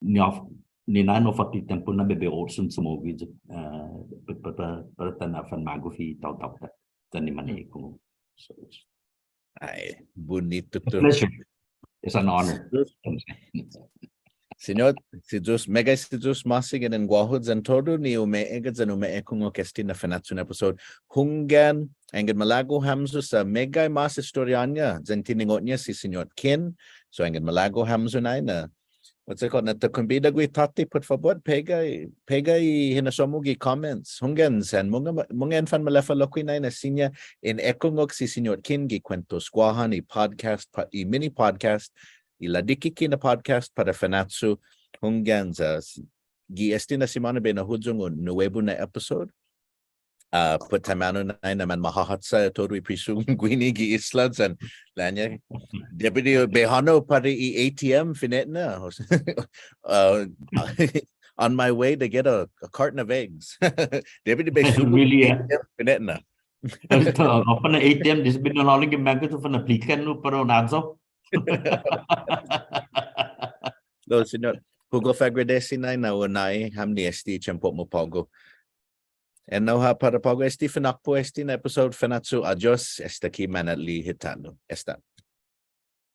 ni håf-, ni na, no, fåtto i tiempo na bai bai ochen sumågi, uh, pa, pa, pa, para ta na'fanmagof i taotao-ta, ta ni mane'ekungok. So, ai, bunitu. It's a pleasure. It's an honor. Siñot, si Yu'os, meggai si Yu'os ma'åse' ginen guåhu yan todu ni umeegga' yan umeekungok este na Fanachu na episode. Hunggan, anggen malago' hamyo sa' meggai mås estoriå-ña yan tiningo'-ña si Siñot Kin. So anggen malago' hamyo nai na, what's it called? Na ta kombida gui' tåtte, put fabot, pega, pega i hinasso-mu gi comments. Hunggan, sen mungnga, mungnga en fanmalefa lokkue' nai na siña in ekungok si Siñot Kin gi Kuentos Guåhan, i podcast, pa, i mini podcast, i ladikiki' na podcast para Fanachu. Hunggan, sa' gi este na simåna bai na'huyong un nuebu na episode. Uh, put taimanu nai na manmahåhatsa todu i prisun guini gi isla yan ilek-ña. Debi di bai hånao para i A T M fine'na. Uh, on my way to get a, a carton of eggs. Debi di bai sugo. Really, yeah. A T M fine'na. Håfa na A T M, desde bai na'lå'la' gi mangga yu' fan aplikan nu para un ayu. Lao, Siñot, hu gof agradesi nai na un nå'i ham ni este tiempo-mu på'go. Ennao ha' para på'go este finakpo' este na episode Fanachu. Adios, esta ki manali'e' hit ta'lo. Esta.